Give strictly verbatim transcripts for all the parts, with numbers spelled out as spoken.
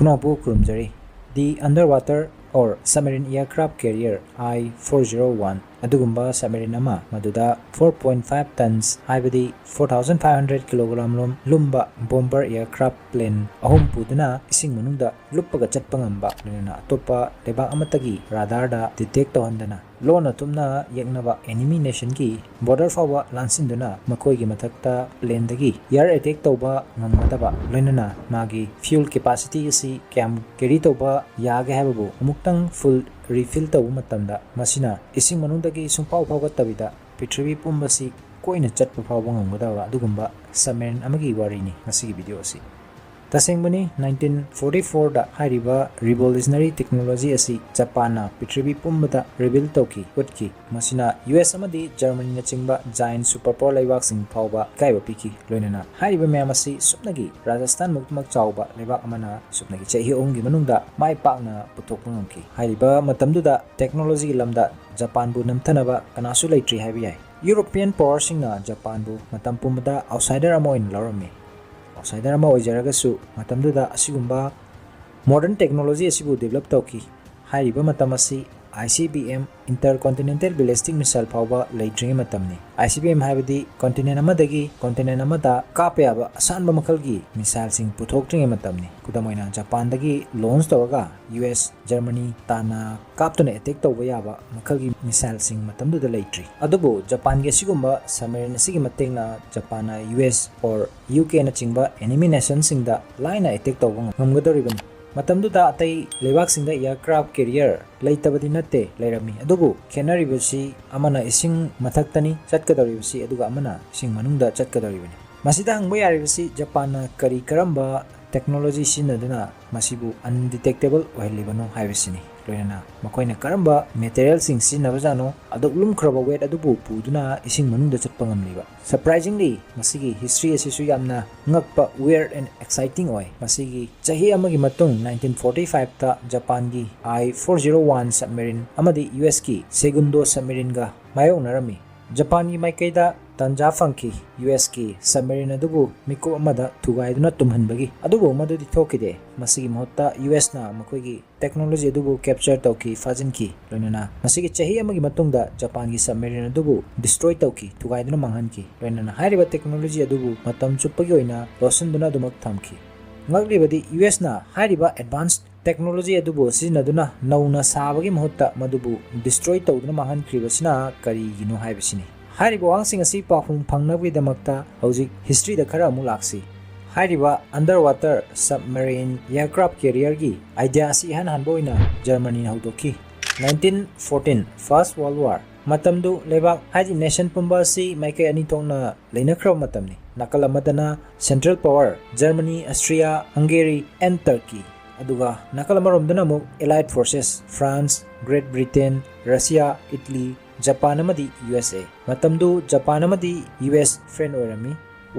ꯄꯨꯝꯅꯃꯛꯄꯨ ꯈꯨꯔꯨꯝꯖꯔꯤ꯫ The underwater or submarine aircraft carrier I four zero one ꯑꯗꯨꯒꯨꯝꯕ submarine ꯑꯃ, ꯃꯗꯨꯗ four point five tons, ꯍꯥꯏꯕꯗꯤ four thousand five hundred kilogram ꯂꯨꯝ-, ꯂꯨꯝꯕ bomber aircraft plane ꯑꯍꯨꯝ ꯄꯨꯗꯨꯅ ꯏꯁꯤꯡ ꯃꯅꯨꯡꯗ ꯂꯨꯞꯄꯒ ꯆꯠꯄ ꯉꯝꯕ, ꯂꯣꯏꯅꯅ ꯑꯇꯣꯞꯄ ꯂꯩꯕꯥꯛ ꯑꯃꯠꯇꯒꯤ radarꯗ detect ꯇꯧꯍꯟꯗꯅ ꯂꯣꯟꯅ ꯇꯨꯝꯅ ꯌꯦꯛꯅꯕ enemy nationꯒꯤ border ꯐꯥꯎꯕ ꯂꯥꯟꯁꯤꯟꯗꯨꯅ ꯃꯈꯣꯏꯒꯤ ꯃꯊꯛꯇ planeꯗꯒꯤ air attack ꯇꯧꯕ ꯉꯝꯒꯗꯕ, ꯂꯣꯏꯅꯅ ꯃꯥꯒꯤ fuel capacity ꯑꯁꯤ ꯀꯌꯥꯝ carry ꯇꯧꯕ ꯌꯥꯒꯦ ꯍꯥꯏꯕꯕꯨ ꯑꯃꯨꯛꯇꯪ full refill ꯇꯧꯕ ꯃꯇꯝꯗ ꯃꯁꯤꯅ ꯏꯁꯤꯡ ꯃꯅꯨꯡꯗꯒꯤ ꯁꯨꯡꯐꯥꯎ ꯐꯥꯎꯒꯠꯇꯕꯤꯗ ꯄ꯭ꯔꯤꯊꯤꯕꯤ ꯄꯨꯝꯕꯁꯤ ꯀꯣꯏꯅ ꯆꯠꯄ ꯐꯥꯎꯕ ꯉꯝꯒꯗꯕ ꯑꯗꯨꯒꯨꯝꯕ submarine ꯑꯃꯒꯤ ꯋꯥꯔꯤꯅꯤ ꯉꯁꯤꯒꯤ video ꯑꯁꯤ꯫ ꯇꯁꯦꯡꯕꯅꯤ, nineteen forty fourꯗ ꯍꯥꯏꯔꯤꯕ revolutionary technology ꯑꯁꯤ ꯖꯄꯥꯟꯅ ꯄ꯭ꯔꯤꯊꯤꯕꯤ ꯄꯨꯝꯕꯗ reveal ꯇꯧꯈꯤ, ꯎꯠꯈꯤ꯫ ꯃꯁꯤꯅ U S ꯑꯃꯗꯤ Germanyꯅꯆꯤꯡꯕ giant superpower ꯂꯩꯕꯥꯛꯁꯤꯡ ꯐꯥꯎꯕ ꯏꯀꯥꯏꯕ ꯄꯤꯈꯤ꯫ ꯂꯣꯏꯅꯅ ꯍꯥꯏꯔꯤꯕ ꯃꯌꯥꯝ ꯑꯁꯤ ꯁꯨꯞꯅꯒꯤ ꯔꯥꯖꯁꯊꯥꯟꯃꯨꯛꯇꯃꯛ ꯆꯥꯎꯕ ꯂꯩꯕꯥꯛ ꯑꯃꯅ ꯁꯨꯞꯅꯒꯤ ꯆꯍꯤ ꯑꯍꯨꯝꯒꯤ ꯃꯅꯨꯡꯗ ꯃꯥꯏ ꯄꯥꯛꯅ ꯄꯨꯊꯣꯛꯄ ꯉꯝꯈꯤ꯫ ꯍꯥꯏꯔꯤꯕ ꯃꯇꯝꯗꯨꯗ technologyꯒꯤ ꯂꯝꯗ ꯖꯄꯥꯟꯕꯨ ꯅꯝꯊꯅꯕ ꯀꯅꯥꯁꯨ ꯂꯩꯇ꯭ꯔꯤ ꯍꯥꯏꯕ ꯌꯥꯏ꯫ European powerꯁꯤꯡꯅ ꯖꯄꯥꯟꯕꯨ ꯃꯇꯝ ꯄꯨꯝꯕꯗ outsider ꯑꯃ ꯑꯣꯏꯅ ꯂꯧꯔꯝꯃꯤ꯫ Outsider ꯑꯃ ꯑꯣꯏꯖꯔꯒꯁꯨ ꯃꯇꯝꯗꯨꯗ ꯑꯁꯤꯒꯨꯝꯕ modern technology ꯑꯁꯤꯕꯨ develop ꯇꯧꯈꯤ꯫ ꯍꯥꯏꯔꯤꯕ ꯃꯇꯝ ꯑꯁꯤ I C B M, Intercontinental Ballistic Missile, ꯐꯥꯎꯕ ꯂꯩꯇ꯭ꯔꯤꯉꯩ ꯃꯇꯝꯅꯤ꯫ I C B M ꯍꯥꯏꯕꯗꯤ continent ꯑꯃꯗꯒꯤ continent ꯑꯃꯗ ꯀꯥꯞꯄ ꯌꯥꯕ ꯑꯁꯥꯟꯕ ꯃꯈꯜꯒꯤ missileꯁꯤꯡ ꯄꯨꯊꯣꯛꯇ꯭ꯔꯤꯉꯩ ꯃꯇꯝꯅꯤ꯫ ꯈꯨꯗꯝ ꯑꯣꯏꯅ, ꯖꯄꯥꯟꯗꯒꯤ launch ꯇꯧꯔꯒ U S, Germany ꯇꯥꯟꯅ ꯀꯥꯞꯇꯨꯅ attack ꯇꯧꯕ ꯌꯥꯕ ꯃꯈꯜꯒꯤ missileꯁꯤꯡ ꯃꯇꯝꯗꯨꯗ ꯂꯩꯇ꯭ꯔꯤ꯫ ꯑꯗꯨꯕꯨ ꯖꯄꯥꯟꯒꯤ ꯑꯁꯤꯒꯨꯝꯕ submarine ꯑꯁꯤꯒꯤ ꯃꯇꯦꯡꯅ ꯖꯄꯥꯟꯅ U S or U Kꯅꯆꯤꯡꯕ enemy nationꯁꯤꯡꯗ ꯂꯥꯏꯅ attack ꯇꯧꯕ ꯉꯝꯒꯗꯧꯔꯤꯕꯅꯤ꯫ ꯃꯇꯝꯗꯨꯗ ꯑꯇꯩ ꯂꯩꯕꯥꯛꯁꯤꯡꯗ aircraft carrier ꯂꯩꯇꯕꯗꯤ ꯅꯠꯇꯦ, ꯂꯩꯔꯝꯃꯤ꯫ ꯑꯗꯨꯕꯨ ꯈꯦꯠꯅꯔꯤꯕꯁꯤ ꯑꯃꯅ ꯏꯁꯤꯡ ꯃꯊꯛꯇꯅꯤ ꯆꯠꯀꯗꯧꯔꯤꯕꯁꯤ, ꯑꯗꯨꯒ ꯑꯃꯅ ꯏꯁꯤꯡ ꯃꯅꯨꯡꯗ ꯆꯠꯀꯗꯧꯔꯤꯕꯅꯤ꯫ ꯃꯁꯤꯗ ꯍꯪꯕ ꯌꯥꯔꯤꯕꯁꯤ ꯖꯄꯥꯟꯅ ꯀꯔꯤ ꯀꯔꯝꯕ technology ꯁꯤꯖꯤꯟꯅꯗꯨꯅ ꯃꯁꯤꯕꯨ undetectable ꯑꯣꯏꯍꯜꯂꯤꯕꯅꯣ ꯍꯥꯏꯕꯁꯤꯅꯤ꯫ ꯂꯣꯏꯅꯅ ꯃꯈꯣꯏꯅ ꯀꯔꯝꯕ materialꯁꯤꯡ ꯁꯤꯖꯤꯟꯅꯕꯖꯥꯠꯅꯣ ꯑꯗꯨꯛ ꯂꯨꯝꯈ꯭ꯔꯕ weight ꯑꯗꯨꯕꯨ ꯄꯨꯗꯨꯅ ꯏꯁꯤꯡ ꯃꯅꯨꯡꯗ ꯆꯠꯄ ꯉꯝꯂꯤꯕ꯫ Surprisingly, ꯃꯁꯤꯒꯤ history ꯑꯁꯤꯁꯨ ꯌꯥꯝꯅ ꯉꯛꯄ, weird and exciting ꯑꯣꯏ꯫ ꯃꯁꯤꯒꯤ ꯆꯍꯤ ꯑꯃꯒꯤ ꯃꯇꯨꯡ nineteen forty fiveꯇ ꯖꯄꯥꯟꯒꯤ I four zero one submarine ꯑꯃꯗꯤ U Sꯀꯤ Segundo submarineꯒ ꯃꯥꯌꯣꯛꯅꯔꯝꯃꯤ꯫ ꯖꯄꯥꯟꯒꯤ ꯃꯥꯏꯀꯩꯗ ꯇꯥꯟꯖꯥ ꯐꯪꯈꯤ ꯌꯨ ꯑꯦꯁꯀꯤ ꯁꯕꯃꯦꯔꯤꯟ ꯑꯗꯨꯕꯨ ꯃꯤꯀꯨꯞ ꯑꯃꯗ ꯊꯨꯒꯥꯏꯗꯨꯅ ꯇꯨꯝꯍꯟꯕꯒꯤ꯫ ꯑꯗꯨꯕꯨ ꯃꯗꯨꯗꯤ ꯊꯣꯛꯈꯤꯗꯦ꯫ ꯃꯁꯤꯒꯤ ꯃꯍꯨꯠꯇ ꯌꯨ ꯑꯦꯁꯅ ꯃꯈꯣꯏꯒꯤ ꯇꯦꯛꯅꯣꯂꯣꯖꯤ ꯑꯗꯨꯕꯨ ꯀꯦꯞꯆꯔ ꯇꯧꯈꯤ, ꯐꯥꯖꯤꯟꯈꯤ꯫ ꯂꯣꯏꯅꯅ ꯃꯁꯤꯒꯤ ꯆꯍꯤ ꯑꯃꯒꯤ ꯃꯇꯨꯡꯗ ꯖꯄꯥꯟꯒꯤ ꯁꯕꯃꯦꯔꯤꯟ ꯑꯗꯨꯕꯨ ꯗꯤꯁꯇ꯭ꯔꯣꯏ ꯇꯧꯈꯤ, ꯊꯨꯒꯥꯏꯗꯨꯅ ꯃꯥꯡꯍꯟꯈꯤ꯫ ꯂꯣꯏꯅꯅ ꯍꯥꯏꯔꯤꯕ ꯇꯦꯛꯅꯣꯂꯣꯖꯤ ꯑꯗꯨꯕꯨ ꯃꯇꯝ ꯆꯨꯞꯄꯒꯤ ꯑꯣꯏꯅ ꯂꯣꯠꯁꯤꯟꯗꯨꯅ ꯑꯗꯨꯃꯛ ꯊꯝꯈꯤ꯫ ꯉꯛꯂꯤꯕꯗꯤ ꯌꯨ ꯑꯦꯁꯅ ꯍꯥꯏꯔꯤꯕ ꯑꯦꯗꯚꯥꯟꯁ ꯇꯦꯛꯅꯣꯂꯣꯖꯤ ꯑꯗꯨꯕꯨ ꯁꯤꯖꯤꯟꯅꯗꯨꯅ ꯅꯧꯅ ꯁꯥꯕꯒꯤ ꯃꯍꯨꯠꯇ ꯃꯗꯨꯕꯨ ꯗꯤꯁꯇ꯭ꯔꯣꯏ ꯇꯧꯗꯨꯅ ꯃꯥꯡꯍꯟꯈ꯭ꯔꯤꯕꯁꯤꯅ ꯀꯔꯤꯒꯤꯅꯣ ꯍꯥꯏꯕꯁꯤꯅꯤ꯫ ꯍꯥꯏꯔꯤꯕ ꯋꯥꯍꯪꯁꯤꯡ ꯑꯁꯤ ꯄꯥꯎꯈꯨꯝ ꯐꯪꯅꯕꯒꯤꯗꯃꯛꯇ ꯍꯧꯖꯤꯛ ꯍꯤꯁꯇ꯭ꯔꯤꯗ ꯈꯔ ꯑꯃꯨꯛ ꯂꯥꯛꯁꯤ꯫ ꯍꯥꯏꯔꯤꯕ ꯑꯟꯗꯔ ꯋꯥꯇꯔ ꯁꯕꯃꯦꯔꯤꯟ ꯑꯦꯌꯔꯀ꯭ꯔꯥꯐ ꯀꯦꯔꯤꯌꯔꯒꯤ ꯑꯥꯏꯗꯤꯌꯥ ꯑꯁꯤ ꯏꯍꯥꯟ ꯍꯥꯟꯕ ꯑꯣꯏꯅ ꯖꯔꯃꯅꯤꯅ ꯍꯧꯗꯣꯛꯈꯤ꯫ Nineteen fourteen, first world war. ꯃꯇꯝꯗꯨ ꯂꯩꯕꯥꯛ, ꯍꯥꯏꯗꯤ ꯅꯦꯁꯟ ꯄꯨꯝꯕ ꯑꯁꯤ ꯃꯥꯏꯀꯩ ꯑꯅꯤ ꯊꯣꯛꯅ ꯂꯩꯅꯈ꯭ꯔꯕ ꯃꯇꯝꯅꯤ꯫ ꯅꯥꯀꯜ ꯑꯃꯗꯅ central power, Germany, Austria, Hungary, and Turkey. ꯑꯗꯨꯒ ꯅꯥꯀꯜ ꯑꯃꯔꯣꯝꯗꯅ ꯑꯃꯨꯛ allied forces, France, great Britain, Russia, Italy, Japan ꯑꯃꯗꯤ ꯌꯨ ꯑꯦꯁ ꯑꯦ꯫ ꯃꯇꯝꯗꯨ ꯖꯄꯥꯟ ꯑꯃꯗꯤ ꯌꯨ ꯑꯦꯁ ꯐ꯭ꯔꯦꯟ ꯑꯣꯏꯔꯝꯃꯤ꯫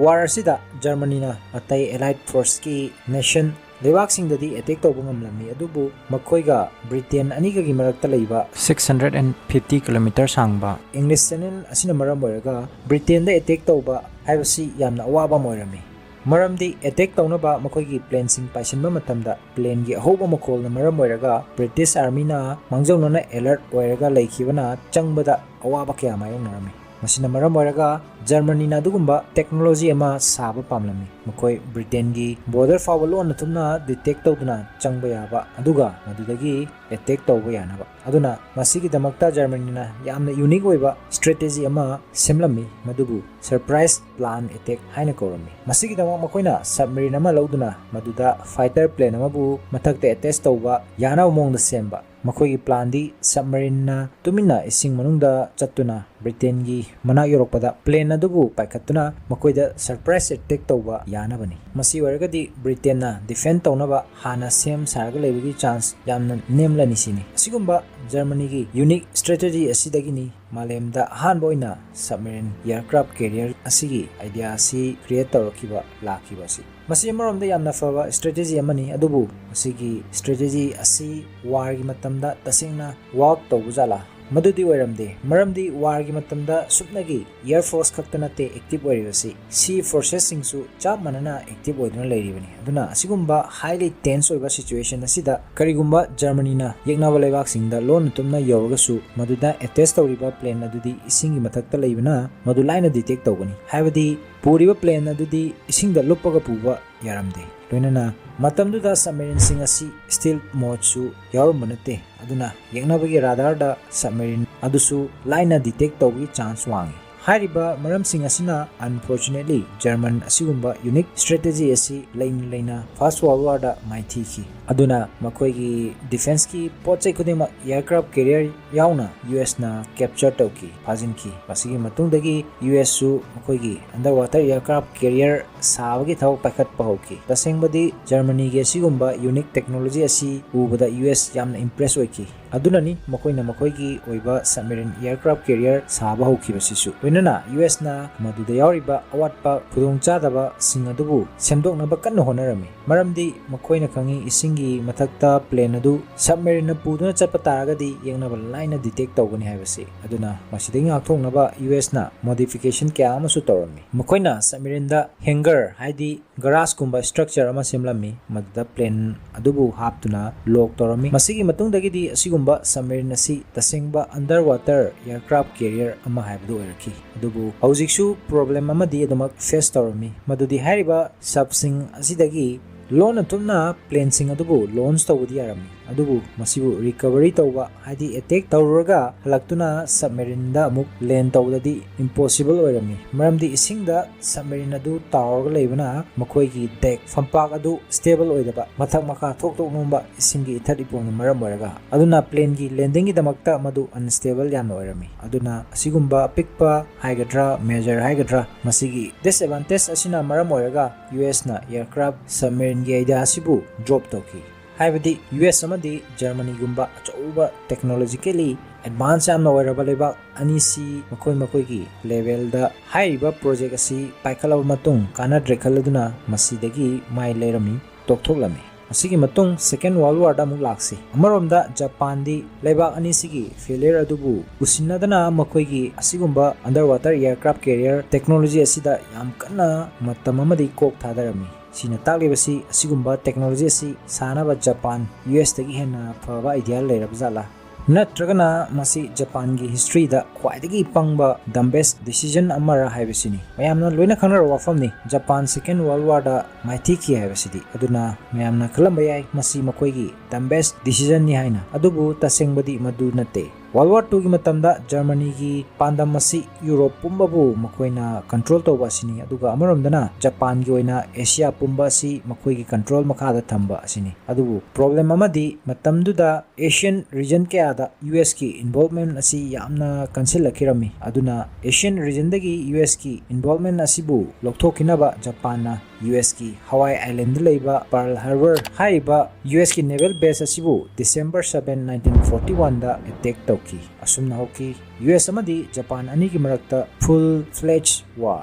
ꯋꯥꯔ ꯑꯁꯤꯗ ꯖꯔꯃꯅꯤꯅ ꯑꯇꯩ ꯑꯦꯂꯥꯏꯠ ꯐꯣꯔꯁꯀꯤ ꯅꯦꯁꯟ ꯂꯩꯕꯥꯛꯁꯤꯡꯗꯗꯤ ꯑꯦꯇꯦꯛ ꯇꯧꯕ ꯉꯝꯂꯝꯃꯤ, ꯑꯗꯨꯕꯨ ꯃꯈꯣꯏꯒ ꯕ꯭ꯔꯤꯇꯦꯟ ꯑꯅꯤꯒꯒꯤ ꯃꯔꯛꯇ ꯂꯩꯕ six hundred and fifty kilometre ꯁꯥꯡꯕ ꯏꯪꯂꯤꯁ ꯆꯦꯅꯦꯜ ꯑꯁꯤꯅ ꯃꯔꯝ ꯑꯣꯏꯔꯒ ꯕ꯭ꯔꯤꯇꯦꯟꯗ ꯑꯦꯇꯦꯛ ꯇꯧꯕ ꯍꯥꯏꯕꯁꯤ ꯌꯥꯝꯅ ꯑꯋꯥꯕ ꯑꯃ ꯑꯣꯏꯔꯝꯃꯤ꯫ ꯃꯔꯝꯗꯤ ꯑꯦꯇꯦꯛ ꯇꯧꯅꯕ ꯃꯈꯣꯏꯒꯤ ꯄ꯭ꯂꯦꯟꯁꯤꯡ ꯄꯥꯏꯁꯤꯟꯕ ꯃꯇꯝꯗ ꯄ꯭ꯂꯦꯟꯒꯤ ꯑꯍꯧꯕ ꯃꯈꯣꯜꯅ ꯃꯔꯝ ꯑꯣꯏꯔꯒ ꯕ꯭ꯔꯤꯇꯤꯁ ꯑꯥꯔꯃꯤꯅ ꯃꯥꯡꯖꯧꯅꯅ ꯑꯦꯂꯔꯠ ꯑꯣꯏꯔꯒ ꯂꯩꯈꯤꯕꯅ ꯆꯪꯕꯗ ꯑꯋꯥꯕ ꯀꯌꯥ ꯃꯥꯌꯣꯛꯅꯔꯝꯃꯤ꯫ ꯃꯁꯤꯅ ꯃꯔꯝ ꯑꯣꯏꯔꯒ ꯖꯔꯃꯅꯤꯅ ꯑꯗꯨꯒꯨꯝꯕ ꯇꯦꯛꯅꯣꯂꯣꯖꯤ ꯑꯃ ꯁꯥꯕ ꯄꯥꯝꯂꯝꯃꯤ꯫ ꯃꯈꯣꯏ ꯕ꯭ꯔꯤꯇꯦꯟꯒꯤ ꯕꯣꯔꯗꯔ ꯐꯥꯎꯕ ꯂꯣꯟꯅ ꯊꯨꯞꯅ ꯗꯤꯇꯦꯛ ꯇꯧꯗꯨꯅ ꯆꯪꯕ ꯌꯥꯕ, ꯑꯗꯨꯒ ꯃꯗꯨꯗꯒꯤ ꯑꯦꯇꯦꯛ ꯇꯧꯕ ꯌꯥꯅꯕ꯫ ꯑꯗꯨꯅ ꯃꯁꯤꯒꯤꯗꯃꯛꯇ ꯖꯔꯃꯅꯤꯅ ꯌꯥꯝꯅ ꯌꯨꯅꯤꯛ ꯑꯣꯏꯕ ꯁ꯭ꯇ꯭ꯔꯦꯇꯦꯖꯤ ꯑꯃ ꯁꯦꯝꯂꯝꯃꯤ, ꯃꯗꯨꯕꯨ ꯁꯔꯄ꯭ꯔꯥꯏꯖ ꯄ꯭ꯂꯥꯟ ꯑꯦꯇꯦꯛ ꯍꯥꯏꯅ ꯀꯧꯔꯝꯃꯤ꯫ ꯃꯁꯤꯒꯤꯗꯃꯛ ꯃꯈꯣꯏꯅ ꯁꯕꯃꯦꯔꯤꯟ ꯑꯃ ꯂꯧꯗꯨꯅ ꯃꯗꯨꯗ ꯐꯥꯏꯇꯔ ꯄ꯭ꯂꯦꯟ ꯑꯃꯕꯨ ꯃꯊꯛꯇ ꯑꯦꯇꯦꯆ ꯇꯧꯕ ꯌꯥꯅꯕ ꯃꯑꯣꯡꯗ ꯁꯦꯝꯕ꯫ ꯃꯈꯣꯏꯒꯤ ꯄ꯭ꯂꯥꯟꯗꯤ ꯁꯕꯃꯦꯔꯤꯟꯅ ꯇꯨꯃꯤꯟꯅ ꯏꯁꯤꯡ ꯃꯅꯨꯡꯗ ꯆꯠꯇꯨꯅ ꯕ꯭ꯔꯤꯇꯦꯟꯒꯤ ꯃꯅꯥꯛ ꯌꯧꯔꯛꯄꯗ ꯄ꯭ꯂꯦꯟ ꯑꯗꯨꯕꯨ ꯄꯥꯏꯈꯠꯇꯨꯅ ꯃꯈꯣꯏꯗ ꯁꯔꯄ꯭ꯔꯥꯏꯖ ꯑꯦꯇꯦꯛ ꯇꯧꯕ ꯌꯥꯅꯕꯅꯤ꯫ ꯃꯁꯤ ꯑꯣꯏꯔꯒꯗꯤ ꯕ꯭ꯔꯤꯇꯦꯟꯅ ꯗꯤꯐꯦꯟ ꯇꯧꯅꯕ ꯍꯥꯟꯅ ꯁꯦꯝ ꯁꯥꯔꯒ ꯂꯩꯕꯒꯤ ꯆꯥꯟꯁ ꯌꯥꯝꯅ ꯅꯦꯝꯂꯅꯤ ꯁꯤꯅꯤ꯫ ꯑꯁꯤꯒꯨꯝꯕ ꯖꯔꯃꯅꯤꯒꯤ ꯌꯨꯅꯤꯛ ꯁ꯭ꯇ꯭ꯔꯦꯇꯦꯖꯤ ꯑꯁꯤꯗꯒꯤꯅꯤ ꯃꯥꯂꯦꯝꯗ ꯑꯍꯥꯟꯕ ꯑꯣꯏꯅ ꯁꯕꯃꯦꯔꯤꯟ ꯑꯦꯌꯔꯀ꯭ꯔꯥꯐ ꯀꯦꯔꯤꯌꯔ ꯑꯁꯤꯒꯤ ꯑꯥꯏꯗꯤꯌꯥ ꯑꯁꯤ ꯀ꯭ꯔꯤꯌꯦꯠ ꯇꯧꯔꯛꯈꯤꯕ, ꯂꯥꯛꯈꯤꯕ ꯑꯁꯤ꯫ ꯃꯁꯤ ꯑꯃꯔꯣꯝꯗ ꯌꯥꯝꯅ ꯐꯕ ꯁ꯭ꯇ꯭ꯔꯦꯇꯦꯖꯤ ꯑꯃꯅꯤ, ꯑꯗꯨꯕꯨ ꯃꯁꯤꯒꯤ ꯁ꯭ꯇ꯭ꯔꯦꯇꯦꯖꯤ ꯑꯁꯤ ꯋꯥꯔꯒꯤ ꯃꯇꯝꯗ ꯇꯁꯦꯡꯅ ꯋꯥꯔꯛ ꯇꯧꯕ ꯖꯥꯠꯂꯥ? ꯃꯗꯨꯗꯤ ꯑꯣꯏꯔꯝꯗꯦ, ꯃꯔꯝꯗꯤ warꯒꯤ ꯃꯇꯝꯗ ꯁꯨꯞꯅꯒꯤ air force ꯈꯛꯇ ꯅꯠꯇꯦ active ꯑꯣꯏꯔꯤꯕꯁꯤ, sea forcesꯁꯤꯡꯁꯨ ꯆꯞ ꯃꯥꯟꯅꯅ active ꯑꯣꯏꯗꯨꯅ ꯂꯩꯔꯤꯕꯅꯤ꯫ ꯑꯗꯨꯅ ꯑꯁꯤꯒꯨꯝꯕ highly tense ꯑꯣꯏꯕ situation ꯑꯁꯤꯗ ꯀꯔꯤꯒꯨꯝꯕ ꯖꯔꯃꯅꯤꯅ ꯌꯦꯛꯅꯕ ꯂꯩꯕꯥꯛꯁꯤꯡꯗ ꯂꯣꯟꯅ ꯇꯨꯝꯅ ꯌꯧꯔꯒꯁꯨ, ꯃꯗꯨꯗ attack ꯇꯧꯔꯤꯕ plane ꯑꯗꯨꯗꯤ ꯏꯁꯤꯡꯒꯤ ꯃꯊꯛꯇ ꯂꯩꯕꯅ ꯃꯗꯨ ꯂꯥꯏꯅ detect ꯇꯧꯒꯅꯤ꯫ ꯍꯥꯏꯕꯗꯤ ꯄꯨꯔꯤꯕ plane ꯑꯗꯨꯗꯤ ꯏꯁꯤꯡꯗ ꯂꯨꯞꯄꯒ ꯄꯨꯕ ꯌꯥꯔꯝꯗꯦ꯫ ꯂꯣꯏꯅꯅ ꯃꯇꯝꯗꯨꯗ submarineꯁꯤꯡ ꯑꯁꯤ stealth modeꯁꯨ ꯌꯥꯎꯔꯝꯕ ꯅꯠꯇꯦ꯫ ꯑꯗꯨꯅ ꯌꯦꯛꯅꯕꯒꯤ radarꯗ submarine ꯑꯗꯨꯁꯨ ꯂꯥꯏꯅ detect ꯇꯧꯕꯒꯤ chance ꯋꯥꯡꯏ꯫ ꯍꯥꯏꯔꯤꯕ ꯃꯔꯝꯁꯤꯡ ꯑꯁꯤꯅ unfortunately German ꯑꯁꯤꯒꯨꯝꯕ unique strategy ꯑꯁꯤ ꯂꯩꯅ ꯂꯩꯅ First World Warꯗ ꯃꯥꯏꯊꯤꯈꯤ꯫ ꯑꯗꯨꯅ ꯃꯈꯣꯏꯒꯤ defenceꯀꯤ ꯄꯣꯠ ꯆꯩ ꯈꯨꯗꯤꯡꯃꯛ aircraft carrier ꯌꯥꯎꯅ USꯅ capture ꯇꯧꯈꯤ, ꯐꯥꯖꯤꯟꯈꯤ꯫ ꯃꯁꯤꯒꯤ ꯃꯇꯨꯡꯗꯒꯤ USꯁꯨ ꯃꯈꯣꯏꯒꯤ underwater aircraft carrier ꯁꯥꯕꯒꯤ ꯊꯕꯛ ꯄꯥꯏꯈꯠꯄ ꯍꯧꯈꯤ꯫ ꯇꯁꯦꯡꯕꯗꯤ ꯖꯔꯃꯅꯤꯒꯤ ꯑꯁꯤꯒꯨꯝꯕ unique technology ꯑꯁꯤ ꯎꯕꯗ US ꯌꯥꯝꯅ impress ꯑꯣꯏꯈꯤ꯫ ꯑꯗꯨꯅꯅꯤ ꯃꯈꯣꯏꯅ ꯃꯈꯣꯏꯒꯤ ꯑꯣꯏꯕ submarine aircraft carrier ꯁꯥꯕ ꯍꯧꯈꯤꯕꯁꯤꯁꯨ꯫ ꯂꯣꯏꯅꯅ USꯅ ꯃꯗꯨꯗ ꯌꯥꯎꯔꯤꯕ ꯑꯋꯥꯠꯄ ꯈꯨꯗꯣꯡꯆꯥꯗꯕꯁꯤꯡ ꯑꯗꯨꯕꯨ ꯁꯦꯝꯗꯣꯛꯅꯕ ꯀꯟꯅ ꯍꯣꯠꯅꯔꯝꯃꯤ꯫ ꯃꯔꯝꯗꯤ ꯃꯈꯣꯏꯅ ꯈꯪꯏ, ꯏꯁꯤꯡꯒꯤ ꯃꯊꯛꯇ plane ꯑꯗꯨ submarineꯅ ꯄꯨꯗꯨꯅ ꯆꯠꯄ ꯇꯥꯔꯒꯗꯤ ꯌꯦꯛꯅꯕ ꯂꯥꯏꯅ detect ꯇꯧꯒꯅꯤ ꯍꯥꯏꯕꯁꯤ꯫ ꯑꯗꯨꯅ ꯃꯁꯤꯗꯒꯤ ꯉꯥꯛꯊꯣꯛꯅꯕ USꯅ modification ꯀꯌꯥ ꯑꯃꯁꯨ ꯇꯧꯔꯝꯃꯤ꯫ ꯃꯈꯣꯏꯅ submarineꯗ hangar, ꯍꯥꯏꯗꯤ garage ꯀꯨꯝꯕ structure ꯑꯃ ꯁꯦꯝꯂꯝꯃꯤ, ꯃꯗꯨꯗ plane ꯑꯗꯨꯕꯨ ꯍꯥꯞꯇꯨꯅ lock ꯇꯧꯔꯝꯃꯤ꯫ ꯃꯁꯤꯒꯤ ꯃꯇꯨꯡꯗꯒꯤꯗꯤ ꯑꯁꯤꯒꯨꯝꯕ submarine ꯑꯁꯤ ꯇꯁꯦꯡꯕ underwater aircraft carrier ꯑꯃ ꯍꯥꯏꯕꯗꯨ ꯑꯣꯏꯔꯛꯈꯤ꯫ ꯑꯗꯨꯕꯨ ꯍꯧꯖꯤꯛꯁꯨ problem ꯑꯃꯗꯤ ꯑꯗꯨꯃꯛ face ꯇꯧꯔꯝꯃꯤ, ꯃꯗꯨꯗꯤ ꯍꯥꯏꯔꯤꯕ subꯁꯤꯡ ꯑꯁꯤꯗꯒꯤ ꯂꯣꯟꯅ ꯇꯨꯝꯅ planeꯁꯤꯡ ꯑꯗꯨꯕꯨ launch ꯇꯧꯕꯗꯤ ꯌꯥꯔꯝꯃꯤ, ꯑꯗꯨꯕꯨ ꯃꯁꯤꯕꯨ recovery ꯇꯧꯕ, ꯍꯥꯏꯗꯤ attack ꯇꯧꯔꯨꯔꯒ ꯍꯜꯂꯛꯇꯨꯅ submarineꯗ ꯑꯃꯨꯛ land ꯇꯧꯕꯗꯗꯤ impossible ꯑꯣꯏꯔꯝꯃꯤ꯫ ꯃꯔꯝꯗꯤ ꯏꯁꯤꯡꯗ submarine ꯑꯗꯨ ꯇꯥꯎꯔꯒ ꯂꯩꯕꯅ ꯃꯈꯣꯏꯒꯤ deck, ꯐꯝꯄꯥꯛ ꯑꯗꯨ stable ꯑꯣꯏꯗꯕ, ꯃꯊꯛ ꯃꯈꯥ ꯊꯣꯛ ꯊꯣꯛ ꯅꯣꯝꯕ ꯏꯁꯤꯡꯒꯤ ꯏꯊꯠ ꯏꯄꯣꯝꯅ ꯃꯔꯝ ꯑꯣꯏꯔꯒ꯫ ꯑꯗꯨꯅ planeꯒꯤ landingꯒꯤꯗꯃꯛꯇ ꯃꯗꯨ unstable ꯌꯥꯝꯅ ꯑꯣꯏꯔꯝꯃꯤ꯫ ꯑꯗꯨꯅ ꯑꯁꯤꯒꯨꯝꯕ ꯑꯄꯤꯛꯄ ꯍꯥꯏꯒꯗ꯭ꯔꯥ, major ꯍꯥꯏꯒꯗ꯭ꯔꯥ, ꯃꯁꯤꯒꯤ disadvantage ꯑꯁꯤꯅ ꯃꯔꯝ ꯑꯣꯏꯔꯒ USꯅ aircraft submarineꯒꯤ idea ꯑꯁꯤꯕꯨ drop ꯇꯧꯈꯤ꯫ ꯍꯥꯏꯕꯗꯤ US ꯑꯃꯗꯤ ꯖꯔꯃꯅꯤꯒꯨꯝꯕ ꯑꯆꯧꯕ technologically advance ꯌꯥꯝꯅ ꯑꯣꯏꯔꯕ ꯂꯩꯕꯥꯛ ꯑꯅꯤꯁꯤ ꯃꯈꯣꯏ ꯃꯈꯣꯏꯒꯤ levelꯗ ꯍꯥꯏꯔꯤꯕ project ꯑꯁꯤ ꯄꯥꯏꯈꯠꯂꯕ ꯃꯇꯨꯡ ꯀꯥꯟꯅꯗ꯭ꯔꯦ ꯈꯜꯂꯗꯨꯅ ꯃꯁꯤꯗꯒꯤ ꯃꯥꯏ ꯂꯩꯔꯝꯃꯤ, ꯇꯣꯛꯊꯣꯛꯂꯝꯃꯤ꯫ ꯃꯁꯤꯒꯤ ꯃꯇꯨꯡ Second World War ꯗ ꯑꯃꯨꯛ ꯂꯥꯛꯁꯤ꯫ ꯑꯃꯔꯣꯝꯗ ꯖꯄꯥꯟꯗꯤ ꯂꯩꯕꯥꯛ ꯑꯅꯤꯁꯤꯒꯤ failure ꯑꯗꯨꯕꯨ ꯎꯁꯤꯟꯅꯗꯅ ꯃꯈꯣꯏꯒꯤ ꯑꯁꯤꯒꯨꯝꯕ underwater aircraft carrier technology ꯑꯁꯤꯗ ꯌꯥꯝ ꯀꯟꯅ ꯃꯇꯝ ꯑꯃꯗꯤ ꯀꯣꯛ ꯊꯥꯗꯔꯝꯃꯤ꯫ ꯁꯤꯅ ꯇꯥꯛꯂꯤꯕꯁꯤ ꯑꯁꯤꯒꯨꯝꯕ technology ꯑꯁꯤ ꯁꯥꯅꯕ ꯖꯄꯥꯟ ꯌꯨ ꯑꯦꯁꯇꯒꯤ ꯍꯦꯟꯅ ꯐꯕ idea ꯂꯩꯔꯕ ꯖꯥꯠꯂꯥ? ꯅꯠꯇ꯭ꯔꯒꯅ ꯃꯁꯤ ꯖꯄꯥꯟꯒꯤ history ꯗ ꯈ꯭ꯋꯥꯏꯗꯒꯤ ꯄꯪꯕ dumbest decision ꯑꯃꯔ ꯍꯥꯏꯕꯁꯤꯅꯤ꯫ ꯃꯌꯥꯝꯅ ꯂꯣꯏꯅ ꯈꯪꯅꯔꯕ ꯋꯥꯐꯝꯅꯤ, ꯖꯄꯥꯟ Second World War ꯗ ꯃꯥꯏꯊꯤꯈꯤ ꯍꯥꯏꯕꯁꯤꯗꯤ꯫ ꯑꯗꯨꯅ ꯃꯌꯥꯝꯅ ꯈꯜꯂꯝꯕ ꯌꯥꯏ ꯃꯁꯤ ꯃꯈꯣꯏꯒꯤ dumbest decision ꯅꯤ ꯍꯥꯏꯅ, ꯑꯗꯨꯕꯨ ꯇꯁꯦꯡꯕꯗꯤ ꯃꯗꯨ ꯅꯠꯇꯦ꯫ World War Two ꯒꯤ ꯃꯇꯝꯗ ꯖꯔꯃꯅꯤꯒꯤ ꯄꯥꯟꯗꯝ ꯑꯁꯤ ꯌꯨꯔꯣꯞ ꯄꯨꯝꯕꯕꯨ ꯃꯈꯣꯏꯅ control ꯇꯧꯕ ꯑꯁꯤꯅꯤ, ꯑꯗꯨꯒ ꯑꯃꯔꯣꯝꯗꯅ ꯖꯄꯥꯟꯒꯤ ꯑꯣꯏꯅ ꯑꯦꯁꯤꯌꯥ ꯄꯨꯝꯕ ꯑꯁꯤ ꯃꯈꯣꯏꯒꯤ control ꯃꯈꯥꯗ ꯊꯝꯕ ꯑꯁꯤꯅꯤ꯫ ꯑꯗꯨꯕꯨ problem ꯑꯃꯗꯤ ꯃꯇꯝꯗꯨꯗ Asian region ꯀꯌꯥꯗ ꯌꯨ ꯑꯦꯁ ꯀꯤ involvement ꯑꯁꯤ ꯌꯥꯝꯅ ꯀꯟꯁꯤꯜꯂꯛꯈꯤꯔꯝꯃꯤ꯫ ꯑꯗꯨꯅ Asian region ꯗꯒꯤ ꯌꯨ ꯑꯦꯁ ꯀꯤ involvement ꯑꯁꯤꯕꯨ ꯂꯧꯊꯣꯛꯈꯤꯅꯕ ꯖꯄꯥꯟꯅ ꯌꯨ ꯑꯦꯁ ꯀꯤ Hawaii Island ꯗ ꯂꯩꯕ Pearl Harbor ꯍꯥꯏꯔꯤꯕ ꯌꯨ ꯑꯦꯁ ꯀꯤ naval base ꯑꯁꯤꯕꯨ December seven, nineteen forty one ꯗ attack ꯇꯧꯈꯤ꯫ ꯑꯁꯨꯝꯅ ꯍꯧꯈꯤ ꯌꯨ ꯑꯦꯁ ꯑꯃꯗꯤ ꯖꯄꯥꯟ ꯑꯅꯤꯒꯤ ꯃꯔꯛꯇ full fledged war꯫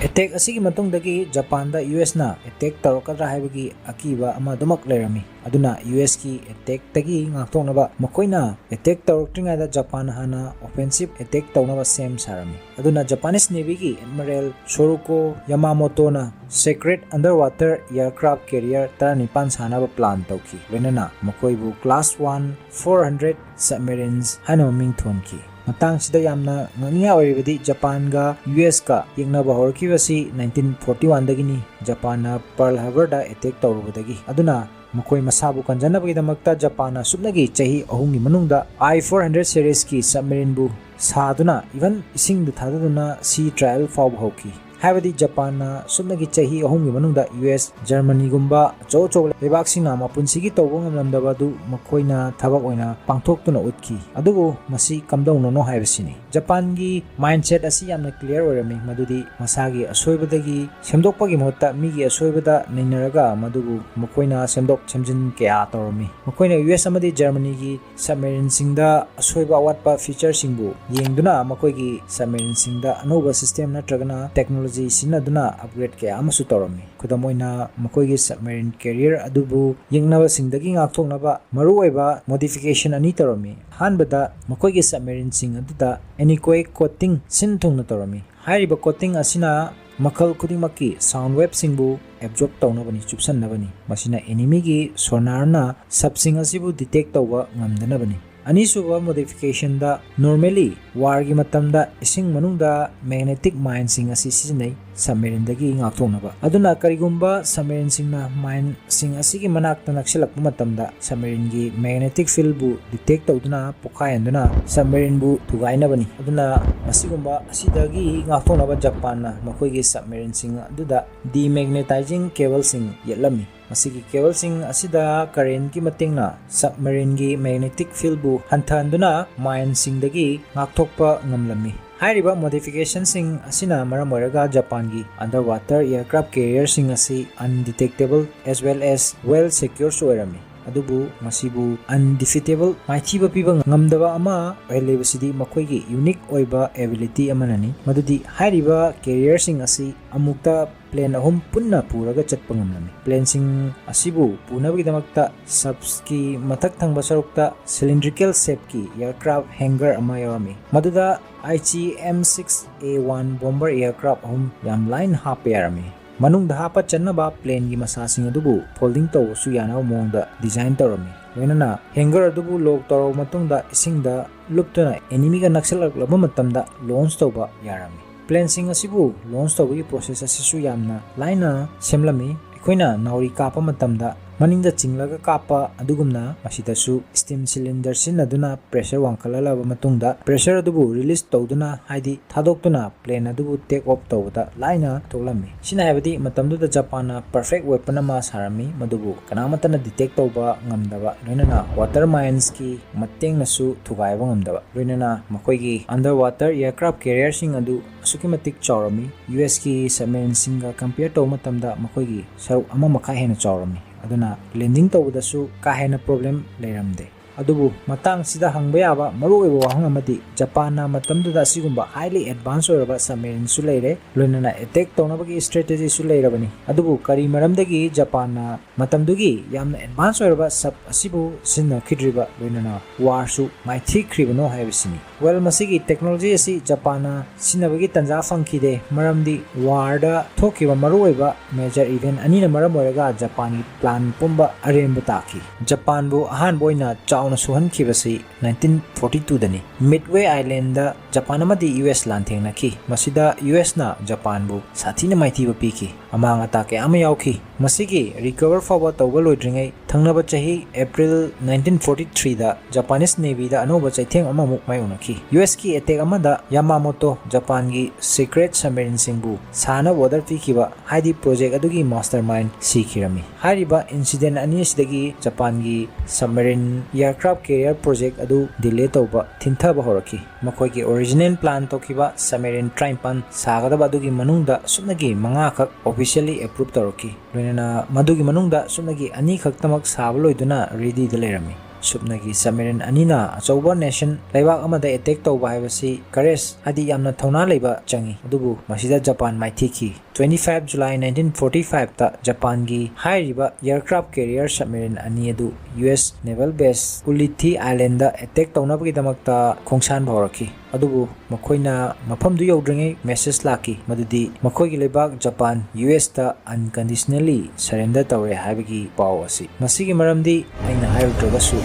Attack ꯑꯁꯤꯒꯤ ꯃꯇꯨꯡꯗꯒꯤ ꯖꯄꯥꯟꯗ ꯌꯨ ꯑꯦꯁꯅ attack ꯇꯧꯔꯛꯀꯗ꯭ꯔꯥ ꯍꯥꯏꯕꯒꯤ ꯑꯀꯤꯕ ꯑꯃ ꯑꯗꯨꯃꯛ ꯂꯩꯔꯝꯃꯤ꯫ ꯑꯗꯨꯅ ꯌꯨ ꯑꯦꯁ ꯀꯤ attack ꯇꯒꯤ ꯉꯥꯛꯊꯣꯛꯅꯕ ꯃꯈꯣꯏꯅ attack ꯇꯧꯔꯛꯇ꯭ꯔꯤꯉꯩꯗ ꯖꯄꯥꯟꯅ ꯍꯥꯟꯅ offensive attack ꯇꯧꯅꯕ ꯁꯦꯝ ꯁꯥꯔꯝꯃꯤ꯫ ꯑꯗꯨꯅ Japanese Navy ꯒꯤ Admiral Soruko Yamamoto ꯅ secret underwater aircraft carrier ꯇꯔꯥꯅꯤꯄꯥꯟ ꯁꯥꯅꯕ plan ꯇꯧꯈꯤ꯫ ꯂꯣꯏꯅꯅ ꯃꯈꯣꯏꯕꯨ class one four hundred submarines ꯍꯥꯏꯅ ꯃꯃꯤꯡ ꯊꯣꯟꯈꯤ꯫ ꯃꯇꯥꯡꯁꯤꯗ ꯌꯥꯝꯅ ꯉꯛꯅꯤꯡꯉꯥꯏ ꯑꯣꯏꯔꯤꯕꯗꯤ ꯖꯄꯥꯟꯒ ꯌꯨ ꯑꯦꯁ ꯀ ꯌꯦꯛꯅꯕ ꯍꯧꯔꯛꯈꯤꯕꯁꯤ nineteen forty one ꯗꯒꯤꯅꯤ꯫ ꯖꯄꯥꯟꯅ Pearl Harbor ꯗ attack ꯇꯧꯔꯨꯕꯗꯒꯤ꯫ ꯑꯗꯨꯅ ꯃꯈꯣꯏ ꯃꯁꯥꯕꯨ ꯀꯟꯖꯅꯕꯒꯤꯗꯃꯛꯇ ꯖꯄꯥꯟꯅ ꯁꯨꯞꯅꯒꯤ ꯆꯍꯤ ꯑꯍꯨꯝꯒꯤ ꯃꯅꯨꯡꯗ I four hundred series ꯀꯤ submarine ꯕꯨ ꯁꯥꯗꯨꯅ even ꯏꯁꯤꯡꯗ ꯊꯥꯗꯗꯨꯅ sea trial ꯐꯥꯎꯕ ꯍꯧꯈꯤ꯫ ꯍꯥꯏꯕꯗꯤ ꯖꯄꯥꯟꯅ ꯁꯨꯞꯅꯒꯤ ꯆꯍꯤ ꯑꯍꯨꯝꯒꯤ ꯃꯅꯨꯡꯗ ꯌꯨ ꯑꯦꯁ, ꯖꯔꯃꯅꯤꯒꯨꯝꯕ ꯑꯆꯧ ꯑꯆꯧꯕ ꯂꯩꯕꯥꯛꯁꯤꯡꯅ ꯃꯄꯨꯟꯁꯤꯒꯤ ꯇꯧꯕ ꯉꯝꯂꯝꯗꯕ ꯑꯗꯨ ꯃꯈꯣꯏꯅ ꯊꯕꯛ ꯑꯣꯏꯅ ꯄꯥꯡꯊꯣꯛꯇꯨꯅ ꯎꯠꯈꯤ꯫ ꯑꯗꯨꯕꯨ ꯃꯁꯤ ꯀꯝꯗꯧꯅꯅꯣ ꯍꯥꯏꯕꯁꯤꯅꯤ꯫ ꯖꯄꯥꯟꯒꯤ mindset ꯑꯁꯤ ꯌꯥꯝꯅ clear ꯑꯣꯏꯔꯝꯃꯤ, ꯃꯗꯨꯗꯤ ꯃꯁꯥꯒꯤ ꯑꯁꯣꯏꯕꯗꯒꯤ ꯁꯦꯝꯗꯣꯛꯄꯒꯤ ꯃꯍꯨꯠꯇ ꯃꯤꯒꯤ ꯑꯁꯣꯏꯕꯗ ꯅꯩꯅꯔꯒ ꯃꯗꯨꯕꯨ ꯃꯈꯣꯏꯅ ꯁꯦꯝꯗꯣꯛ ꯁꯦꯝꯖꯤꯟ ꯀꯌꯥ ꯇꯧꯔꯝꯃꯤ꯫ ꯃꯈꯣꯏꯅ ꯌꯨ ꯑꯦꯁ ꯑꯃꯗꯤ ꯖꯔꯃꯅꯤꯒꯤ submarineꯁꯤꯡꯗ ꯑꯁꯣꯏꯕ ꯑꯋꯥꯠꯄ featureꯁꯤꯡꯕꯨ ꯌꯦꯡꯗꯨꯅ ꯃꯈꯣꯏꯒꯤ submarineꯁꯤꯡꯗ ꯑꯅꯧꯕ system ꯅꯠꯇ꯭ꯔꯒꯅ technology ꯁꯤꯖꯤꯟꯅꯗꯨꯅ upgrade ꯀꯌꯥ ꯑꯃꯁꯨ ꯇꯧꯔꯝꯃꯤ꯫ ꯈꯨꯗꯝ ꯑꯣꯏꯅ, ꯃꯈꯣꯏꯒꯤ submarine carrier ꯑꯗꯨꯕꯨ ꯌꯦꯛꯅꯕꯁꯤꯡꯗꯒꯤ ꯉꯥꯛꯊꯣꯛꯅꯕ ꯃꯔꯨꯑꯣꯏꯕ modification ꯑꯅꯤ ꯇꯧꯔꯝꯃꯤ꯫ ꯑꯍꯥꯟꯕꯗ, ꯃꯈꯣꯏꯒꯤ submarineꯁꯤꯡ ꯑꯗꯨꯗ anechoic coating ꯁꯤꯟ ꯊꯨꯡꯅ ꯇꯧꯔꯝꯃꯤ꯫ ꯍꯥꯏꯔꯤꯕ coating ꯑꯁꯤꯅ ꯃꯈꯜ ꯈꯨꯗꯤꯡꯃꯛꯀꯤ sound waveꯁꯤꯡꯕꯨ absorb ꯇꯧꯅꯕꯅꯤ, ꯆꯨꯞꯁꯟꯅꯕꯅꯤ꯫ ꯃꯁꯤꯅ enemyꯒꯤ sonarꯅ subꯁꯤꯡ ꯑꯁꯤꯕꯨ detect ꯇꯧꯕ ꯉꯝꯗꯅꯕꯅꯤ꯫ ꯑꯅꯤꯁꯨꯕ modificationꯗ, normally warꯒꯤ ꯃꯇꯝꯗ ꯏꯁꯤꯡ ꯃꯅꯨꯡꯗ magnetic mineꯁꯤꯡ ꯑꯁꯤ ꯁꯤꯖꯤꯟꯅꯩ submarineꯗꯒꯤ ꯉꯥꯛꯊꯣꯛꯅꯕ꯫ ꯑꯗꯨꯅ ꯀꯔꯤꯒꯨꯝꯕ submarineꯁꯤꯡꯅ mineꯁꯤꯡ ꯑꯁꯤꯒꯤ ꯃꯅꯥꯛꯇ ꯅꯛꯁꯤꯜꯂꯛꯄ ꯃꯇꯝꯗ, submarineꯒꯤ magnetic fieldꯕꯨ detect ꯇꯧꯗꯨꯅ ꯄꯣꯈꯥꯏꯍꯟꯗꯨꯅ submarineꯕꯨ ꯊꯨꯒꯥꯏꯅꯕꯅꯤ꯫ ꯑꯗꯨꯅ ꯃꯁꯤꯒꯨꯝꯕ ꯑꯁꯤꯗꯒꯤ ꯉꯥꯛꯊꯣꯛꯅꯕ ꯖꯄꯥꯟꯅ ꯃꯈꯣꯏꯒꯤ submarineꯁꯤꯡ ꯑꯗꯨꯗ demagnetizing cableꯁꯤꯡ ꯌꯦꯠꯂꯝꯃꯤ꯫ ꯃꯁꯤꯒꯤ cableꯁꯤꯡ ꯑꯁꯤꯗ currentꯀꯤ ꯃꯇꯦꯡꯅ submarineꯒꯤ magnetic fieldꯕꯨ ꯍꯟꯊꯍꯟꯗꯨꯅ mineꯁꯤꯡꯗꯒꯤ ꯉꯥꯛꯊꯣꯛꯄ ꯉꯝꯂꯝꯃꯤ꯫ ꯍꯥꯏꯔꯤꯕ modificationꯁꯤꯡ ꯑꯁꯤꯅ ꯃꯔꯝ ꯑꯣꯏꯔꯒ ꯖꯄꯥꯟꯒꯤ underwater aircraft carrierꯁꯤꯡ ꯑꯁꯤ undetectable as well as well secureꯁꯨ ꯑꯣꯏꯔꯝꯃꯤ꯫ ꯑꯗꯨꯕꯨ ꯃꯁꯤꯕꯨ undefeatable, ꯃꯥꯏꯊꯤꯕ ꯄꯤꯕ ꯉꯝꯗꯕ ꯑꯃ ꯑꯣꯏꯍꯜꯂꯤꯕꯁꯤꯗꯤ ꯃꯈꯣꯏꯒꯤ unique ꯑꯣꯏꯕ ability ꯑꯃꯅꯅꯤ, ꯃꯗꯨꯗꯤ ꯍꯥꯏꯔꯤꯕ carrierꯁꯤꯡ ꯑꯁꯤ ꯑꯃꯨꯛꯇ plane ꯑꯍꯨꯝ ꯄꯨꯟꯅ ꯄꯨꯔꯒ ꯆꯠꯄ ꯉꯝꯂꯝꯃꯤ꯫ Planeꯁꯤꯡ ꯑꯁꯤꯕꯨ ꯄꯨꯅꯕꯒꯤꯗꯃꯛꯇ subꯁꯀꯤ ꯃꯊꯛ ꯊꯪꯕ ꯁꯔꯨꯛꯇ cylindrical shapeꯀꯤ aircraft hangar ꯑꯃ ꯌꯥꯎꯔꯝꯃꯤ, ꯃꯗꯨꯗ Aichi M six A one bomber aircraft ꯑꯍꯨꯝ ꯌꯥꯝ ꯂꯥꯏꯅ ꯍꯥꯞꯄ ꯌꯥꯔꯝꯃꯤ꯫ ꯃꯅꯨꯡꯗ ꯍꯥꯞꯄ ꯆꯟꯅꯕ planeꯒꯤ ꯃꯁꯥꯁꯤꯡ ꯑꯗꯨꯕꯨ folding ꯇꯧꯕꯁꯨ ꯌꯥꯅꯕ ꯃꯑꯣꯡꯗ design ꯇꯧꯔꯝꯃꯤ꯫ ꯂꯣꯏꯅꯅ hangar ꯑꯗꯨꯕꯨ lock ꯇꯧꯔꯕ ꯃꯇꯨꯡꯗ ꯏꯁꯤꯡꯗ ꯂꯨꯞꯇꯨꯅ enemyꯒ ꯅꯛꯁꯤꯜꯂꯛꯂꯕ ꯃꯇꯝꯗ launch ꯇꯧꯕ ꯌꯥꯔꯝꯃꯤ꯫ Planeꯁꯤꯡ ꯑꯁꯤꯕꯨ launch ꯇꯧꯕꯒꯤ process ꯑꯁꯤꯁꯨ ꯌꯥꯝꯅ ꯂꯥꯏꯅ ꯁꯦꯝꯂꯝꯃꯤ꯫ ꯑꯩꯈꯣꯏꯅ ꯅꯥꯎꯔꯤ ꯀꯥꯞꯄ ꯃꯇꯝꯗ ꯃꯅꯤꯡꯗ ꯆꯤꯡꯂꯒ ꯀꯥꯞꯄ ꯑꯗꯨꯒꯨꯝꯅ ꯃꯁꯤꯗꯁꯨ steam cylinder ꯁꯤꯖꯤꯟꯅꯗꯨꯅ pressure ꯋꯥꯡꯈꯠꯍꯜꯂꯕ ꯃꯇꯨꯡꯗ pressure ꯑꯗꯨꯕꯨ release ꯇꯧꯗꯨꯅ, ꯍꯥꯏꯗꯤ ꯊꯥꯗꯣꯛꯇꯨꯅ plane ꯑꯗꯨꯕꯨ take off ꯇꯧꯕꯗ ꯂꯥꯏꯅ ꯊꯣꯛꯂꯝꯃꯤ꯫ ꯁꯤꯅ ꯍꯥꯏꯕꯗꯤ ꯃꯇꯝꯗꯨꯗ ꯖꯄꯥꯟꯅ perfect weapon ꯑꯃ ꯁꯥꯔꯝꯃꯤ, ꯃꯗꯨꯕꯨ ꯀꯅꯥꯃꯠꯇꯅ detect ꯇꯧꯕ ꯉꯝꯗꯕ, ꯂꯣꯏꯅꯅ water mines ꯀꯤ ꯃꯇꯦꯡꯅꯁꯨ ꯊꯨꯒꯥꯏꯕ ꯉꯝꯗꯕ, ꯂꯣꯏꯅꯅ ꯃꯈꯣꯏꯒꯤ underwater aircraft carrier ꯁꯤꯡ ꯑꯗꯨ ꯑꯁꯨꯛꯀꯤ ꯃꯇꯤꯛ ꯆꯥꯎꯔꯝꯃꯤ꯫ ꯌꯨ ꯑꯦꯁ ꯀꯤ submarine ꯁꯤꯡꯒ compare ꯇꯧꯕ ꯃꯇꯝꯗ ꯃꯈꯣꯏꯒꯤ ꯁꯔꯨꯛ ꯑꯃ ꯃꯈꯥꯏ ꯍꯦꯟꯅ ꯆꯥꯎꯔꯝꯃꯤ꯫ ꯑꯗꯨꯅ landing ꯇꯧꯕꯗꯁꯨ ꯀꯥ ꯍꯦꯟꯅ problem ꯂꯩꯔꯝꯗꯦ꯫ ꯑꯗꯨꯕꯨ ꯃꯇꯥꯡꯁꯤꯗ ꯍꯪꯕ ꯌꯥꯕ ꯃꯔꯨꯑꯣꯏꯕ ꯋꯥꯍꯪ ꯑꯃꯗꯤ, ꯖꯄꯥꯟꯅ ꯃꯇꯝꯗꯨꯗ ꯑꯁꯤꯒꯨꯝꯕ highly advance ꯑꯣꯏꯔꯕ submarine ꯁꯨ ꯂꯩꯔꯦ, ꯂꯣꯏꯅꯅ attack ꯇꯧꯅꯕꯒꯤ strategy ꯁꯨ ꯂꯩꯔꯕꯅꯤ꯫ ꯑꯗꯨꯕꯨ ꯀꯔꯤ ꯃꯔꯝꯗꯒꯤ ꯖꯄꯥꯟꯅ ꯃꯇꯝꯗꯨꯒꯤ ꯌꯥꯝꯅ advance ꯑꯣꯏꯔꯕ sub ꯑꯁꯤꯕꯨ ꯁꯤꯖꯤꯟꯅꯈꯤꯗ꯭ꯔꯤꯕ, ꯂꯣꯏꯅꯅ war ꯁꯨ ꯃꯥꯏꯊꯤꯈ꯭ꯔꯤꯕꯅꯣ ꯍꯥꯏꯕꯁꯤꯅꯤ꯫ Well, ꯃꯁꯤꯒꯤ technology ꯑꯁꯤ ꯖꯄꯥꯟꯅ ꯁꯤꯖꯤꯟꯅꯕꯒꯤ ꯇꯥꯟꯖꯥ ꯐꯪꯈꯤꯗꯦ, ꯃꯔꯝꯗꯤ war ꯗ ꯊꯣꯛꯈꯤꯕ ꯃꯔꯨꯑꯣꯏꯕ major event ꯑꯅꯤꯅ ꯃꯔꯝ ꯑꯣꯏꯔꯒ ꯖꯄꯥꯟꯒꯤ plan ꯄꯨꯝꯕ ꯑꯔꯦꯝꯕ ꯇꯥꯈꯤ꯫ ꯖꯄꯥꯟꯕꯨ ꯑꯍꯥꯟꯕ ꯑꯣꯏꯅ ꯆꯥꯎꯅ ꯁꯣꯛꯍꯟꯈꯤꯕꯁꯤ nineteen forty two ꯗꯅꯤ꯫ Midway Island ꯗ ꯖꯄꯥꯟ ꯑꯃꯗꯤ ꯌꯨ ꯑꯦꯁ ꯂꯥꯟꯊꯦꯡꯅꯈꯤ꯫ ꯃꯁꯤꯗ ꯌꯨ ꯑꯦꯁ ꯅ ꯖꯄꯥꯟꯕꯨ ꯁꯥꯊꯤꯅ ꯃꯥꯏꯊꯤꯕ ꯄꯤꯈꯤ꯫ ꯑꯃꯥꯡ ꯑꯇꯥ ꯀꯌꯥ ꯑꯃ ꯌꯥꯎꯈꯤ꯫ ꯃꯁꯤꯒꯤ recover ꯐꯥꯎꯕ ꯇꯧꯕ ꯂꯣꯏꯗ꯭ꯔꯤꯉꯩ ꯊꯪꯅꯕ ꯆꯍꯤ April nineteen forty three ꯗ Japanese Navy ꯗ ꯑꯅꯧꯕ ꯆꯩꯊꯦꯡ ꯑꯃꯃꯨꯛ ꯃꯥꯌꯣꯛꯅꯈꯤ꯫ ꯌꯨ ꯑꯦꯁ ꯀꯤ attack ꯑꯃꯗ ꯌꯥꯃꯥꯃꯣꯇꯣ, ꯖꯄꯥꯟꯒꯤ secret submarine ꯁꯤꯡꯕꯨ ꯁꯥꯅꯕ order ꯄꯤꯈꯤꯕ, ꯍꯥꯏꯗꯤ project ꯑꯗꯨꯒꯤ mastermind, ꯁꯤꯈꯤꯔꯝꯃꯤ꯫ ꯍꯥꯏꯔꯤꯕ incident ꯑꯅꯤ ꯑꯁꯤꯗꯒꯤ ꯖꯄꯥꯟꯒꯤ submarine aircraft carrier project ꯑꯗꯨ delay ꯇꯧꯕ ꯊꯤꯟꯊꯕ ꯍꯧꯔꯛꯈꯤ꯫ ꯃꯈꯣꯏꯒꯤ original plan ꯇꯧꯈꯤꯕ submarine ꯇꯔꯥꯅꯤꯄꯥꯟ ꯁꯥꯒꯗꯕ ꯑꯗꯨꯒꯤ ꯃꯅꯨꯡꯗ ꯁꯨꯞꯅꯒꯤ ꯃꯉꯥꯈꯛ officially approve ꯇꯧꯔꯛꯈꯤ꯫ ꯂꯣꯏꯅꯅ ꯃꯗꯨꯒꯤ ꯃꯅꯨꯡꯗ ꯁꯨꯞꯅꯒꯤ ꯑꯅꯤꯈꯛꯇꯃꯛ ꯁꯥꯕ ꯂꯣꯏꯗꯨꯅ ready ꯗ ꯂꯩꯔꯝꯃꯤ꯫ ꯁꯨꯞꯅꯒꯤ submarine ꯑꯅꯤꯅ ꯑꯆꯧꯕ nation, ꯂꯩꯕꯥꯛ ꯑꯃꯗ attack ꯇꯧꯕ ꯍꯥꯏꯕꯁꯤ courage, ꯍꯥꯏꯗꯤ ꯌꯥꯝꯅ ꯊꯧꯅꯥ ꯂꯩꯕ ꯆꯪꯏ꯫ ꯑꯗꯨꯕꯨ ꯃꯁꯤꯗ Japan ꯃꯥꯏꯊꯤꯈꯤ꯫ Twenty five July nineteen forty five ꯇ ꯖꯄꯥꯟꯒꯤ ꯍꯥꯏꯔꯤꯕ aircraft carrier submarine ꯑꯅꯤ ꯑꯗꯨ U S naval base Ulithi Island ꯗ attack ꯇꯧꯅꯕꯒꯤꯗꯃꯛꯇ ꯈꯣꯡꯁꯥꯟꯕ ꯍꯧꯔꯛꯈꯤ꯫ ꯑꯗꯨꯕꯨ ꯃꯈꯣꯏꯅ ꯃꯐꯝꯗꯨ ꯌꯧꯗ꯭ꯔꯤꯉꯩ message ꯂꯥꯛꯈꯤ, ꯃꯗꯨꯗꯤ ꯃꯈꯣꯏꯒꯤ ꯂꯩꯕꯥꯛ ꯖꯄꯥꯟ ꯌꯨ ꯑꯦꯁ ꯇ unconditionally surrender ꯇꯧꯔꯦ ꯍꯥꯏꯕꯒꯤ ꯄꯥꯎ ꯑꯁꯤ꯫ ꯃꯁꯤꯒꯤ ꯃꯔꯝꯗꯤ ꯑꯩꯅ ꯍꯥꯏꯔꯨꯗ꯭ꯔꯒꯁꯨ,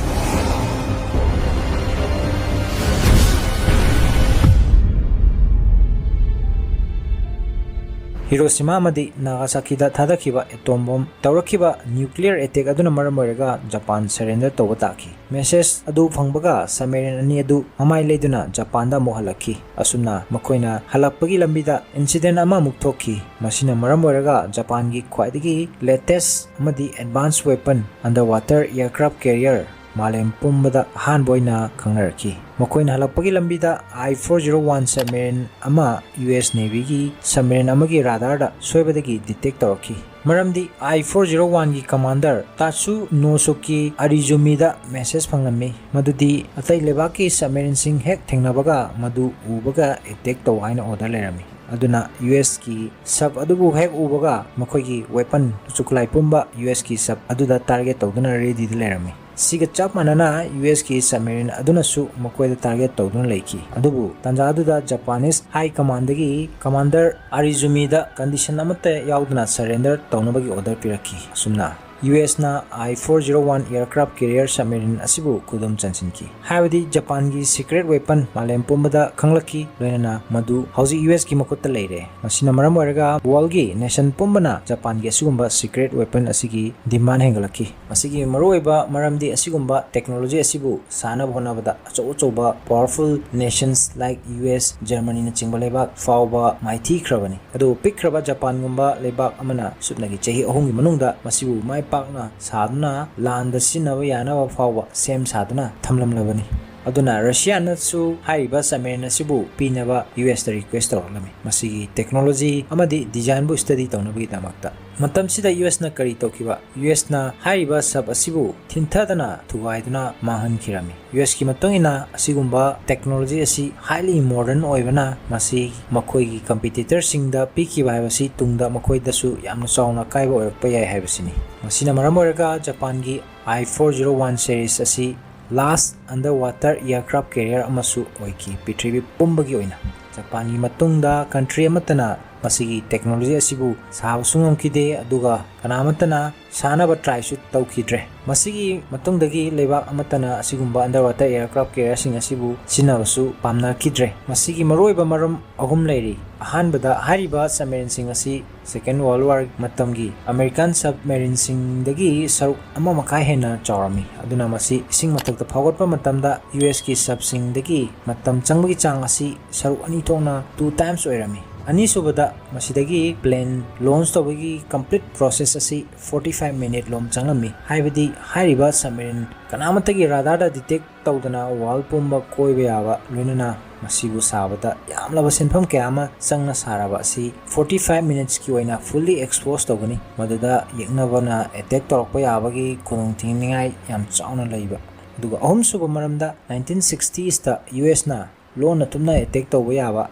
ꯍꯤꯔꯣꯁꯤꯃꯥ ꯑꯃꯗꯤ ꯅꯥꯒꯥꯁꯥꯀꯤꯗ ꯊꯥꯗꯈꯤꯕ ꯑꯦꯇꯣꯝ ꯕꯣꯝ ꯇꯧꯔꯛꯈꯤꯕ ꯅ꯭ꯌꯨꯀ꯭ꯂꯤꯌꯔ ꯑꯦꯇꯦꯛ ꯑꯗꯨꯅ ꯃꯔꯝ ꯑꯣꯏꯔꯒ ꯖꯄꯥꯟ ꯁꯔꯦꯟꯗꯔ ꯇꯧꯕ ꯇꯥꯈꯤ꯫ ꯃꯦꯁꯦꯖ ꯑꯗꯨ ꯐꯪꯕꯒ ꯁꯕꯃꯦꯔꯤꯟ ꯑꯅꯤ ꯑꯗꯨ ꯃꯃꯥꯏ ꯂꯩꯗꯨꯅ ꯖꯄꯥꯟꯗ ꯑꯃꯨꯛ ꯍꯜꯂꯛꯈꯤ꯫ ꯑꯁꯨꯝꯅ ꯃꯈꯣꯏꯅ ꯍꯜꯂꯛꯄꯒꯤ ꯂꯝꯕꯤꯗ ꯏꯟꯁꯤꯗꯦꯟ ꯑꯃꯃꯨꯛ ꯊꯣꯛꯈꯤ꯫ ꯃꯁꯤꯅ ꯃꯔꯝ ꯑꯣꯏꯔꯒ ꯖꯄꯥꯟꯒꯤ ꯈ꯭ꯋꯥꯏꯗꯒꯤ ꯂꯦꯇꯦꯁ ꯑꯃꯗꯤ advance weapon under water aircraft career ꯃꯥꯂꯦꯝ ꯄꯨꯝꯕꯗ ꯑꯍꯥꯟꯕ ꯑꯣꯏꯅ ꯈꯪꯅꯔꯛꯈꯤ꯫ ꯃꯈꯣꯏꯅ ꯍꯜꯂꯛꯄꯒꯤ ꯂꯝꯕꯤꯗ ꯑꯥꯏ ꯐꯣꯔ ꯖꯤꯔꯣ ꯋꯥꯟ ꯁꯕꯃꯦꯔꯤꯟ ꯑꯃ ꯌꯨ ꯑꯦꯁ ꯅꯦꯚꯤꯒꯤ ꯁꯕꯃꯦꯔꯤꯟ ꯑꯃꯒꯤ ꯔꯥꯗꯥꯔꯗ ꯁꯣꯏꯕꯗꯒꯤ ꯗꯤꯇꯦꯛ ꯇꯧꯔꯛꯈꯤ꯫ ꯃꯔꯝꯗꯤ ꯑꯥꯏ ꯐꯣꯔ ꯖꯤꯔꯣ ꯋꯥꯟꯒꯤ ꯀꯃꯥꯟꯗꯔ ꯇꯥꯠꯁꯨ ꯅꯣꯁꯨꯀꯤ ꯑꯔꯤꯖꯨꯃꯤꯗ ꯃꯦꯁꯦꯖ ꯐꯪꯂꯝꯃꯤ, ꯃꯗꯨꯗꯤ ꯑꯇꯩ ꯂꯩꯕꯥꯛꯀꯤ ꯁꯕꯃꯦꯔꯤꯟꯁꯤꯡ ꯍꯦꯛ ꯊꯦꯡꯅꯕꯒ ꯃꯗꯨ ꯎꯕꯒ ꯑꯦꯇꯦꯛ ꯇꯧ ꯍꯥꯏꯅ ꯑꯣꯔꯗꯔ ꯂꯩꯔꯝꯃꯤ꯫ ꯑꯗꯨꯅ ꯌꯨ ꯑꯦꯁꯀꯤ ꯁꯕ ꯑꯗꯨꯕꯨ ꯍꯦꯛ ꯎꯕꯒ ꯃꯈꯣꯏꯒꯤ ꯋꯦꯄꯟ ꯈꯨꯠꯁꯨ ꯈꯨꯠꯂꯥꯏ ꯄꯨꯝꯕ ꯌꯨ ꯑꯦꯁꯀꯤ ꯁꯕ ꯑꯗꯨꯗ ꯇꯥꯔꯒꯦꯠ ꯇꯧꯗꯨꯅ ꯔꯦꯗꯤꯗ ꯂꯩꯔꯝꯃꯤ꯫ ꯁꯤꯒ ꯆꯞ ꯃꯥꯟꯅꯅ ꯌꯨ ꯑꯦꯁꯀꯤ ꯁꯕꯃꯦꯔꯤꯟ ꯑꯗꯨꯅꯁꯨ ꯃꯈꯣꯏꯗ ꯇꯥꯔꯒꯦꯠ ꯇꯧꯗꯨꯅ ꯂꯩꯈꯤ꯫ ꯑꯗꯨꯕꯨ ꯇꯥꯟꯖꯥ ꯑꯗꯨꯗ ꯖꯄꯥꯅꯤꯁ ꯍꯥꯏ ꯀꯃꯥꯟꯗꯒꯤ ꯀꯃꯥꯟꯗꯔ ꯑꯔꯤꯖꯨꯃꯤꯗ ꯀꯟꯗꯤꯁꯟ ꯑꯃꯠꯇ ꯌꯥꯎꯗꯅ ꯁꯔꯦꯟꯗꯔ ꯇꯧꯅꯕꯒꯤ ꯑꯣꯔꯗꯔ ꯄꯤꯔꯛꯈꯤ꯫ ꯑꯁꯨꯝꯅ ꯌꯨ ꯑꯦꯁꯅ I four zero one aircraft carrier submarine ꯑꯁꯤꯕꯨ ꯈꯨꯗꯨꯝ ꯆꯟꯁꯤꯟꯈꯤ꯫ ꯍꯥꯏꯕꯗꯤ ꯖꯄꯥꯟꯒꯤ ꯁꯤꯀ꯭ꯔꯦꯠ ꯋꯦꯄꯟ ꯃꯥꯂꯦꯝ ꯄꯨꯝꯕꯗ ꯈꯪꯂꯛꯈꯤ, ꯂꯣꯏꯅꯅ ꯃꯗꯨ ꯍꯧꯖꯤꯛ ꯌꯨ ꯑꯦꯁꯀꯤ ꯃꯈꯨꯠꯇ ꯂꯩꯔꯦ꯫ ꯃꯁꯤꯅ ꯃꯔꯝ ꯑꯣꯏꯔꯒ ꯋꯥꯔꯜꯒꯤ ꯅꯦꯁꯟ ꯄꯨꯝꯕꯅ ꯖꯄꯥꯟꯒꯤ ꯑꯁꯤꯒꯨꯝꯕ ꯁꯤꯀ꯭ꯔꯦꯠ ꯋꯦꯄꯟ ꯑꯁꯤꯒꯤ ꯗꯤꯃꯥꯟ ꯍꯦꯟꯒꯠꯂꯛꯈꯤ꯫ ꯃꯁꯤꯒꯤ ꯃꯔꯨꯑꯣꯏꯕ ꯃꯔꯝꯗꯤ ꯑꯁꯤꯒꯨꯝꯕ ꯇꯦꯛꯅꯣꯂꯣꯖꯤ ꯑꯁꯤꯕꯨ ꯁꯥꯅꯕ ꯍꯣꯠꯅꯕꯗ ꯑꯆꯧ ꯑꯆꯧꯕ powerful nations like U S, ꯖꯔꯃꯅꯤꯅꯆꯤꯡꯕ ꯂꯩꯕꯥꯛ ꯐꯥꯎꯕ ꯃꯥꯏꯊꯤꯈ꯭ꯔꯕꯅꯤ꯫ ꯑꯗꯨꯕꯨ ꯄꯤꯛꯈ꯭ꯔꯕ ꯖꯄꯥꯟꯒꯨꯝꯕ ꯂꯩꯕꯥꯛ ꯑꯃꯅ ꯁꯨꯞꯅꯒꯤ ꯆꯍꯤ ꯑꯍꯨꯝꯒꯤ ꯃꯅꯨꯡꯗ ꯃꯁꯤꯕꯨ ꯃꯥꯏ ꯄꯥꯛꯅ ꯁꯥꯗꯨꯅ ꯂꯥꯟꯗ ꯁꯤꯖꯤꯟꯅꯕ ꯌꯥꯅꯕ ꯐꯥꯎꯕ ꯁꯦꯝ ꯁꯥꯗꯨꯅ ꯊꯝꯂꯝꯂꯕꯅꯤ꯫ ꯑꯗꯨꯅ ꯔꯁꯤꯌꯥꯅꯁꯨ ꯍꯥꯏꯔꯤꯕ ꯁꯕꯃꯦꯔꯤꯟ ꯑꯁꯤꯕꯨ ꯄꯤꯅꯕ ꯌꯨ ꯑꯦꯁꯇ ꯔꯤꯀ꯭ꯋꯦꯁ ꯇꯧꯔꯛꯂꯝꯃꯤ, ꯃꯁꯤꯒꯤ ꯇꯦꯛꯅꯣꯂꯣꯖꯤ ꯑꯃꯗꯤ ꯗꯤꯖꯥꯏꯟꯕꯨ ꯁ꯭ꯇꯗꯤ ꯇꯧꯅꯕꯒꯤꯗꯃꯛꯇ꯫ ꯃꯇꯝꯁꯤꯗ ꯌꯨ ꯑꯦꯁꯅ ꯀꯔꯤ ꯇꯧꯈꯤꯕ? ꯌꯨ ꯑꯦꯁꯅ ꯍꯥꯏꯔꯤꯕ ꯁꯕ ꯑꯁꯤꯕꯨ ꯊꯤꯟꯊꯗꯅ ꯊꯨꯒꯥꯏꯗꯨꯅ ꯃꯥꯡꯍꯟꯈꯤꯔꯝꯃꯤ꯫ ꯌꯨ ꯑꯦꯁꯀꯤ ꯃꯇꯨꯡ ꯏꯟꯅ ꯑꯁꯤꯒꯨꯝꯕ ꯇꯦꯛꯅꯣꯂꯣꯖꯤ ꯑꯁꯤ highly modern ꯑꯣꯏꯕꯅ ꯃꯁꯤ ꯃꯈꯣꯏꯒꯤ ꯀꯝꯄꯤꯇꯤꯇꯔꯁꯤꯡꯗ ꯄꯤꯈꯤꯕ ꯍꯥꯏꯕꯁꯤ ꯇꯨꯡꯗ ꯃꯈꯣꯏꯗꯁꯨ ꯌꯥꯝꯅ ꯆꯥꯎꯅ ꯑꯀꯥꯏꯕ ꯑꯣꯏꯔꯛꯄ ꯌꯥꯏ ꯍꯥꯏꯕꯁꯤꯅꯤ꯫ ꯃꯁꯤꯅ ꯃꯔꯝ ꯑꯣꯏꯔꯒ ꯖꯄꯥꯟꯒꯤ ꯑꯥꯏ ꯐꯣꯔ ꯖꯤꯔꯣ ꯋꯥꯟ series ꯑꯁꯤ last underwater aircraft carrier ꯑꯃꯁꯨ ꯑꯣꯏꯈꯤ꯫ ꯄ꯭ꯔꯤꯊꯤꯕꯤ ꯄꯨꯝꯕꯒꯤ ꯑꯣꯏꯅ ꯖꯄꯥꯟꯒꯤ ꯃꯇꯨꯡꯗ country ꯑꯃꯠꯇꯅ ꯃꯁꯤꯒꯤ technology ꯑꯁꯤꯕꯨ ꯁꯥꯕꯁꯨ ꯉꯝꯈꯤꯗꯦ, ꯑꯗꯨꯒ ꯀꯅꯥꯃꯠꯇꯅ ꯁꯥꯅꯕ tryꯁꯨ ꯇꯧꯈꯤꯗ꯭ꯔꯦ꯫ ꯃꯁꯤꯒꯤ ꯃꯇꯨꯡꯗꯒꯤ ꯂꯩꯕꯥꯛ ꯑꯃꯠꯇꯅ ꯑꯁꯤꯒꯨꯝꯕ underwater aircraft carrierꯁꯤꯡ ꯑꯁꯤꯕꯨ ꯁꯤꯖꯤꯟꯅꯕꯁꯨ ꯄꯥꯝꯅꯈꯤꯗ꯭ꯔꯦ꯫ ꯃꯁꯤꯒꯤ ꯃꯔꯨꯑꯣꯏꯕ ꯃꯔꯝ ꯑꯍꯨꯝ ꯂꯩꯔꯤ꯫ ꯑꯍꯥꯟꯕꯗ, ꯍꯥꯏꯔꯤꯕ submarineꯁꯤꯡ ꯑꯁꯤ Second World War ꯃꯇꯝꯒꯤ American submarineꯁꯤꯡꯗꯒꯤ ꯁꯔꯨꯛ ꯑꯃ ꯃꯈꯥꯏ ꯍꯦꯟꯅ ꯆꯥꯎꯔꯝꯃꯤ꯫ ꯑꯗꯨꯅ ꯃꯁꯤ ꯏꯁꯤꯡ ꯃꯊꯛꯇ ꯐꯥꯎꯒꯠꯄ ꯃꯇꯝꯗ USꯀꯤ subꯁꯤꯡꯗꯒꯤ ꯃꯇꯝ ꯆꯪꯕꯒꯤ ꯆꯥꯡ ꯑꯁꯤ ꯁꯔꯨꯛ ꯑꯅꯤ ꯊꯣꯛꯅ two times ꯑꯣꯏꯔꯝꯃꯤ꯫ ꯑꯅꯤꯁꯨꯕꯗ, ꯃꯁꯤꯗꯒꯤ plane launch ꯇꯧꯕꯒꯤ complete process ꯑꯁꯤ forty five minute ꯂꯣꯝ ꯆꯪꯂꯝꯃꯤ꯫ ꯍꯥꯏꯕꯗꯤ ꯍꯥꯏꯔꯤꯕ submarine ꯀꯅꯥꯃꯠꯇꯒꯤ radarꯗ detect ꯇꯧꯗꯅ world ꯄꯨꯝꯕ ꯀꯣꯏꯕ ꯌꯥꯕ, ꯂꯣꯏꯅꯅ ꯃꯁꯤꯕꯨ ꯁꯥꯕꯗ ꯌꯥꯝꯂꯕ ꯁꯦꯟꯐꯝ ꯀꯌꯥ ꯑꯃ ꯆꯪꯅ ꯁꯥꯔꯕ ꯑꯁꯤ forty five minutesꯀꯤ ꯑꯣꯏꯅ fully expose ꯇꯧꯒꯅꯤ꯫ ꯃꯗꯨꯗ ꯌꯦꯛꯅꯕꯅ attack ꯇꯧꯔꯛꯄ ꯌꯥꯕꯒꯤ ꯈꯨꯗꯣꯡꯊꯤꯅꯤꯡꯉꯥꯏ ꯌꯥꯝ ꯆꯥꯎꯅ ꯂꯩꯕ꯫ ꯑꯗꯨꯒ ꯑꯍꯨꯝꯁꯨꯕ ꯃꯔꯝꯗ, nineteen sixtiesꯇ USꯅ ꯂꯣꯟꯅ ꯇꯨꯝꯅ attack ꯇꯧꯕ ꯌꯥꯕ,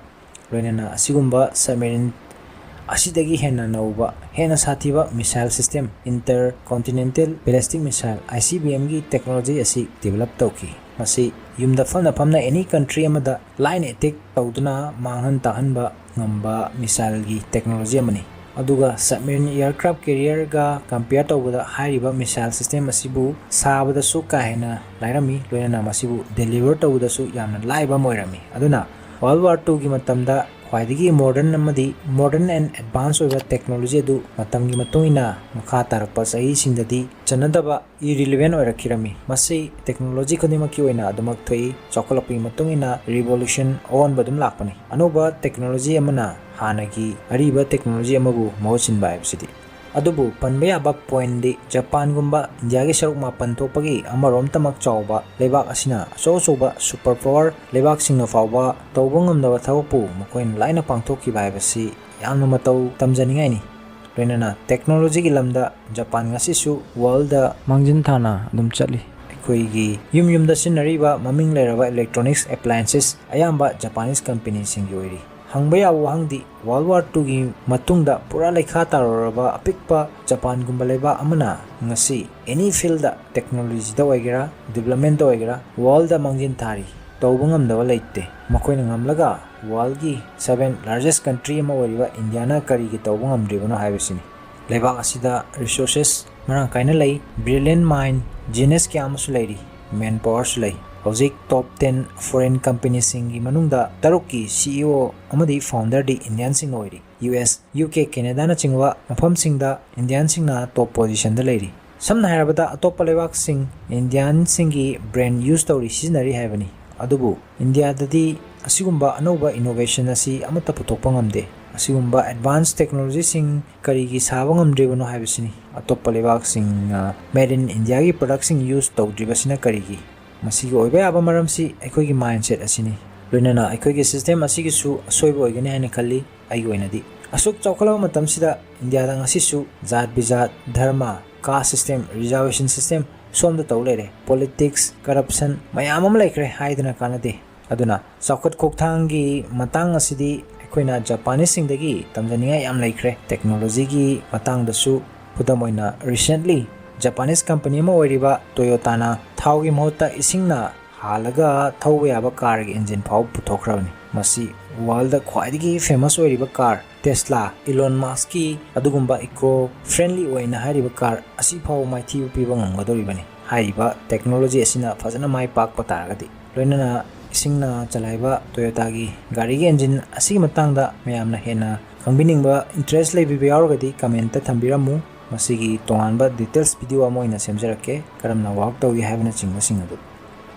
ꯂꯣꯏꯅꯅ ꯑꯁꯤꯒꯨꯝꯕ submarine ꯑꯁꯤꯗꯒꯤ ꯍꯦꯟꯅ ꯅꯧꯕ, ꯍꯦꯟꯅ ꯁꯥꯊꯤꯕ missile system, Intercontinental Ballistic Missile, ICBMꯒꯤ technology ꯑꯁꯤ develop ꯇꯧꯈꯤ꯫ ꯃꯁꯤ ꯌꯨꯝꯗ ꯐꯝꯅ ꯐꯝꯅ any country ꯑꯃꯗ ꯂꯥꯏꯅ attack ꯇꯧꯗꯨꯅ ꯃꯥꯡꯍꯟ ꯇꯥꯛꯍꯟꯕ ꯉꯝꯕ missileꯒꯤ technology ꯑꯃꯅꯤ꯫ ꯑꯗꯨꯒ submarine aircraft carrierꯒ compare ꯇꯧꯕꯗ ꯍꯥꯏꯔꯤꯕ missile system ꯑꯁꯤꯕꯨ ꯁꯥꯕꯗꯁꯨ ꯀꯥ ꯍꯦꯟꯅ ꯂꯥꯏꯔꯝꯃꯤ, ꯂꯣꯏꯅꯅ ꯃꯁꯤꯕꯨ deliver ꯇꯧꯕꯗꯁꯨ ꯌꯥꯝꯅ ꯂꯥꯏꯕ ꯑꯃ ꯑꯣꯏꯔꯝꯃꯤ꯫ ꯑꯗꯨꯅ World War twoꯒꯤ ꯃꯇꯝꯗ ꯈ꯭ꯋꯥꯏꯗꯒꯤ modern ꯑꯃꯗꯤ modern and advanced ꯑꯣꯏꯕ technology ꯑꯗꯨ ꯃꯇꯝꯒꯤ ꯃꯇꯨꯡ ꯏꯟꯅ ꯃꯈꯥ ꯇꯥꯔꯛꯄ ꯆꯍꯤꯁꯤꯡꯗꯗꯤ ꯆꯟꯅꯗꯕ, irrelevant ꯑꯣꯏꯔꯛꯈꯤꯔꯝꯃꯤ꯫ ꯃꯁꯤ technology ꯈꯨꯗꯤꯡꯃꯛꯀꯤ ꯑꯣꯏꯅ ꯑꯗꯨꯃꯛ ꯊꯣꯛꯏ꯫ ꯆꯥꯎꯈꯠꯂꯛꯄꯒꯤ ꯃꯇꯨꯡ ꯏꯟꯅ revolution, ꯑꯑꯣꯟꯕ ꯑꯗꯨꯝ ꯂꯥꯛꯄꯅꯤ꯫ ꯑꯅꯧꯕ technology ꯑꯃꯅ ꯍꯥꯟꯅꯒꯤ ꯑꯔꯤꯕ technology ꯑꯃꯕꯨ ꯃꯍꯨꯠ ꯁꯤꯟꯕ ꯍꯥꯏꯕꯁꯤꯗꯤ꯫ ꯑꯗꯨꯕꯨ ꯄꯟꯕ ꯌꯥꯕ pointꯗꯤ, ꯖꯄꯥꯟꯒꯨꯝꯕ ꯏꯟꯗꯤꯌꯥꯒꯤ ꯁꯔꯨꯛ ꯃꯥꯄꯟ ꯊꯣꯛꯄꯒꯤ ꯑꯃꯔꯣꯝꯇꯃꯛ ꯆꯥꯎꯕ ꯂꯩꯕꯥꯛ ꯑꯁꯤꯅ ꯑꯆꯧ ꯑꯆꯧꯕ super power ꯂꯩꯕꯥꯛꯁꯤꯡꯅ ꯐꯥꯎꯕ ꯇꯧꯕ ꯉꯝꯗꯕ ꯊꯕꯛꯄꯨ ꯃꯈꯣꯏꯅ ꯂꯥꯏꯅ ꯄꯥꯡꯊꯣꯛꯈꯤꯕ ꯍꯥꯏꯕꯁꯤ ꯌꯥꯝꯅ ꯃꯇꯧ ꯇꯝꯖꯅꯤꯡꯉꯥꯏꯅꯤ꯫ ꯂꯣꯏꯅꯅ technologyꯒꯤ ꯂꯝꯗ ꯖꯄꯥꯟ ꯉꯁꯤꯁꯨ worldꯗ ꯃꯥꯡꯖꯤꯟ ꯊꯥꯅ ꯑꯗꯨꯝ ꯆꯠꯂꯤ꯫ ꯑꯩꯈꯣꯏꯒꯤ ꯌꯨꯝ ꯌꯨꯝꯗ ꯁꯤꯖꯤꯟꯅꯔꯤꯕ ꯃꯃꯤꯡ ꯂꯩꯔꯕ electronics appliances ꯑꯌꯥꯝꯕ Japanese companyꯁꯤꯡꯒꯤ ꯑꯣꯏꯔꯤ꯫ ꯍꯪꯕ ꯌꯥꯕ ꯋꯥꯍꯪꯗꯤ, World War twoꯒꯤ ꯃꯇꯨꯡꯗ ꯄꯨꯔꯥ ꯂꯩꯈꯥ ꯇꯥꯔꯨꯔꯕ ꯑꯄꯤꯛꯄ ꯖꯄꯥꯟꯒꯨꯝꯕ ꯂꯩꯕꯥꯛ ꯑꯃꯅ ꯉꯁꯤ any fieldꯗ, technologyꯗ ꯑꯣꯏꯒꯦꯔꯥ, developmentꯇ ꯑꯣꯏꯒꯦꯔꯥ, worldꯗ ꯃꯥꯡꯖꯤꯟ ꯊꯥꯔꯤ꯫ ꯇꯧꯕ ꯉꯝꯗꯕ ꯂꯩꯇꯦ꯫ ꯃꯈꯣꯏꯅ ꯉꯝꯂꯒ ꯋꯥꯔꯜꯒꯤ seven largest country ꯑꯃ ꯑꯣꯏꯔꯤꯕ ꯏꯟꯗꯤꯌꯥꯅ ꯀꯔꯤꯒꯤ ꯇꯧꯕ ꯉꯝꯗ꯭ꯔꯤꯕꯅꯣ ꯍꯥꯏꯕꯁꯤꯅꯤ꯫ ꯂꯩꯕꯥꯛ ꯑꯁꯤꯗ resources ꯃꯔꯥꯡ ꯀꯥꯏꯅ ꯂꯩ, brilliant mind, genius ꯀꯌꯥ ꯑꯃꯁꯨ ꯂꯩꯔꯤ, ꯃꯦꯟ ꯄꯥꯋꯔꯁꯨ ꯂꯩ꯫ ꯍꯧꯖꯤꯛ top ten foreign companiesꯁꯤꯡꯒꯤ ꯃꯅꯨꯡꯗ ꯇꯔꯨꯛꯀꯤ CEO ꯑꯃꯗꯤ founderꯗꯤ ꯏꯟꯗꯤꯌꯥꯟꯁꯤꯡ ꯑꯣꯏꯔꯤ꯫ US, UK, ꯀꯦꯅꯦꯗꯥꯅꯆꯤꯡꯕ ꯃꯐꯝꯁꯤꯡꯗ ꯏꯟꯗꯤꯌꯥꯟꯁꯤꯡꯅ top positionꯗ ꯂꯩꯔꯤ꯫ ꯁꯝꯅ ꯍꯥꯏꯔꯕꯗ, ꯑꯇꯣꯞꯄ ꯂꯩꯕꯥꯛꯁꯤꯡ ꯏꯟꯗꯤꯌꯥꯟꯁꯤꯡꯒꯤ brain use ꯇꯧꯔꯤ, ꯁꯤꯖꯤꯟꯅꯔꯤ ꯍꯥꯏꯕꯅꯤ꯫ ꯑꯗꯨꯕꯨ ꯏꯟꯗꯤꯌꯥꯗꯗꯤ ꯑꯁꯤꯒꯨꯝꯕ ꯑꯅꯧꯕ innovation ꯑꯁꯤ ꯑꯃꯠꯇ ꯄꯨꯊꯣꯛꯄ ꯉꯝꯗꯦ꯫ ꯑꯁꯤꯒꯨꯝꯕ advance technologyꯁꯤꯡ ꯀꯔꯤꯒꯤ ꯁꯥꯕ ꯉꯝꯗ꯭ꯔꯤꯕꯅꯣ ꯍꯥꯏꯕꯁꯤꯅꯤ꯫ ꯑꯇꯣꯞꯄ ꯂꯩꯕꯥꯛꯁꯤꯡꯅ made in Indiaꯒꯤ productꯁꯤꯡ use ꯇꯧꯗ꯭ꯔꯤꯕꯁꯤꯅ ꯀꯔꯤꯒꯤ? ꯃꯁꯤꯒꯤ ꯑꯣꯏꯕ ꯌꯥꯕ ꯃꯔꯝꯁꯤ ꯑꯩꯈꯣꯏꯒꯤ mindset ꯑꯁꯤꯅꯤ꯫ ꯂꯣꯏꯅꯅ ꯑꯩꯈꯣꯏꯒꯤ system ꯑꯁꯤꯒꯤꯁꯨ ꯑꯁꯣꯏꯕ ꯑꯣꯏꯒꯅꯤ ꯍꯥꯏꯅ ꯈꯜꯂꯤ꯫ ꯑꯩꯒꯤ ꯑꯣꯏꯅꯗꯤ ꯑꯁꯨꯛ ꯆꯥꯎꯈꯠꯂꯕ ꯃꯇꯝꯁꯤꯗ ꯏꯟꯗꯤꯌꯥꯗ ꯉꯁꯤꯁꯨ ꯖꯥꯠ ꯕꯤꯖꯥꯠ, ꯙꯔꯃ, caste system, reservation system ꯁꯣꯝꯗ ꯇꯧ ꯂꯩꯔꯦ꯫ Politics, corruption ꯃꯌꯥꯝ ꯑꯃ ꯂꯩꯈ꯭ꯔꯦ ꯍꯥꯏꯗꯅ ꯀꯥꯟꯅꯗꯦ꯫ ꯑꯗꯨꯅ ꯆꯥꯎꯈꯠ ꯈꯣꯡꯊꯥꯡꯒꯤ ꯃꯇꯥꯡ ꯑꯁꯤꯗꯤ ꯑꯩꯈꯣꯏꯅ ꯖꯄꯥꯅꯤꯁꯁꯤꯡꯗꯒꯤ ꯇꯝꯖꯅꯤꯡꯉꯥꯏ ꯌꯥꯝ ꯂꯩꯈ꯭ꯔꯦ꯫ Technologyꯒꯤ ꯃꯇꯥꯡꯗꯁꯨ, ꯈꯨꯗꯝ ꯑꯣꯏꯅ, recently Japanese company ꯑꯃ ꯑꯣꯏꯔꯤꯕ Toyotaꯅ ꯊꯥꯎꯒꯤ ꯃꯍꯨꯠꯇ ꯏꯁꯤꯡꯅ ꯍꯥꯜꯂꯒ ꯊꯧꯕ ꯌꯥꯕ carꯒꯤ engine ꯐꯥꯎꯕ ꯄꯨꯊꯣꯛꯈ꯭ꯔꯕꯅꯤ꯫ ꯃꯁꯤ worldꯗ ꯈ꯭ꯋꯥꯏꯗꯒꯤ famous ꯑꯣꯏꯔꯤꯕ car Tesla, Elon Muskꯀꯤ ꯑꯗꯨꯒꯨꯝꯕ eco friendly ꯑꯣꯏꯅ ꯍꯥꯏꯔꯤꯕ car ꯑꯁꯤ ꯐꯥꯎꯕ ꯃꯥꯏꯊꯤꯕ ꯄꯤꯕ ꯉꯝꯒꯗꯧꯔꯤꯕꯅꯤ꯫ ꯍꯥꯏꯔꯤꯕ technology ꯑꯁꯤꯅ ꯐꯖꯅ ꯃꯥꯏ ꯄꯥꯛꯄ ꯇꯥꯔꯒꯗꯤ꯫ ꯂꯣꯏꯅꯅ ꯏꯁꯤꯡꯅ ꯆꯂꯥꯏꯕ Toyotaꯒꯤ ꯒꯥꯔꯤꯒꯤ engine ꯑꯁꯤꯒꯤ ꯃꯇꯥꯡꯗ ꯃꯌꯥꯝꯅ ꯍꯦꯟꯅ ꯈꯪꯕꯤꯅꯤꯡꯕ, interest ꯂꯩꯕꯤꯕ ꯌꯥꯎꯔꯒꯗꯤ commentꯇ ꯊꯝꯕꯤꯔꯝꯃꯨ꯫ ꯃꯁꯤꯒꯤ ꯇꯣꯉꯥꯟꯕ details video ꯑꯃ ꯑꯣꯏꯅ ꯁꯦꯝꯖꯔꯛꯀꯦ, ꯀꯔꯝꯅ work ꯇꯧꯏ ꯍꯥꯏꯕꯅꯆꯤꯡꯕꯁꯤꯡ ꯑꯗꯨ꯫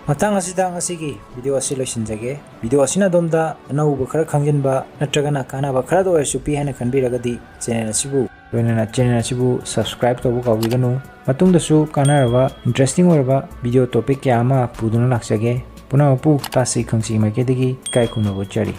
ꯃꯇꯥꯡ ꯑꯁꯤꯗ ꯉꯁꯤꯒꯤ video ꯑꯁꯤ ꯂꯣꯏꯁꯤꯟꯖꯒꯦ꯫ Video ꯑꯁꯤꯅ ꯑꯗꯣꯝꯗ ꯑꯅꯧꯕ ꯈꯔ ꯈꯪꯖꯤꯟꯕ ꯅꯠꯇ꯭ꯔꯒꯅ ꯀꯥꯟꯅꯕ ꯈꯔꯗ ꯑꯣꯏꯔꯁꯨ ꯄꯤ ꯍꯥꯏꯅ ꯈꯟꯕꯤꯔꯒꯗꯤ channel ꯑꯁꯤꯕꯨ, ꯂꯣꯏꯅꯅ channel ꯑꯁꯤꯕꯨ subscribe ꯇꯧꯕ ꯀꯥꯎꯕꯤꯒꯅꯨ꯫ ꯃꯇꯨꯡꯗꯁꯨ ꯀꯥꯟꯅꯔꯕ, interesting ꯑꯣꯏꯔꯕ video topic ꯀꯌꯥ ꯑꯃ ꯄꯨꯗꯨꯅ ꯂꯥꯛꯆꯒꯦ꯫ ꯄꯨꯝꯅꯃꯛꯄꯨ ꯇꯥꯁꯤ ꯈꯪꯁꯤ ꯃꯥꯏꯀꯩꯗꯒꯤ ꯏꯀꯥꯏ ꯈꯨꯝꯅꯕ ꯎꯠꯆꯔꯤ꯫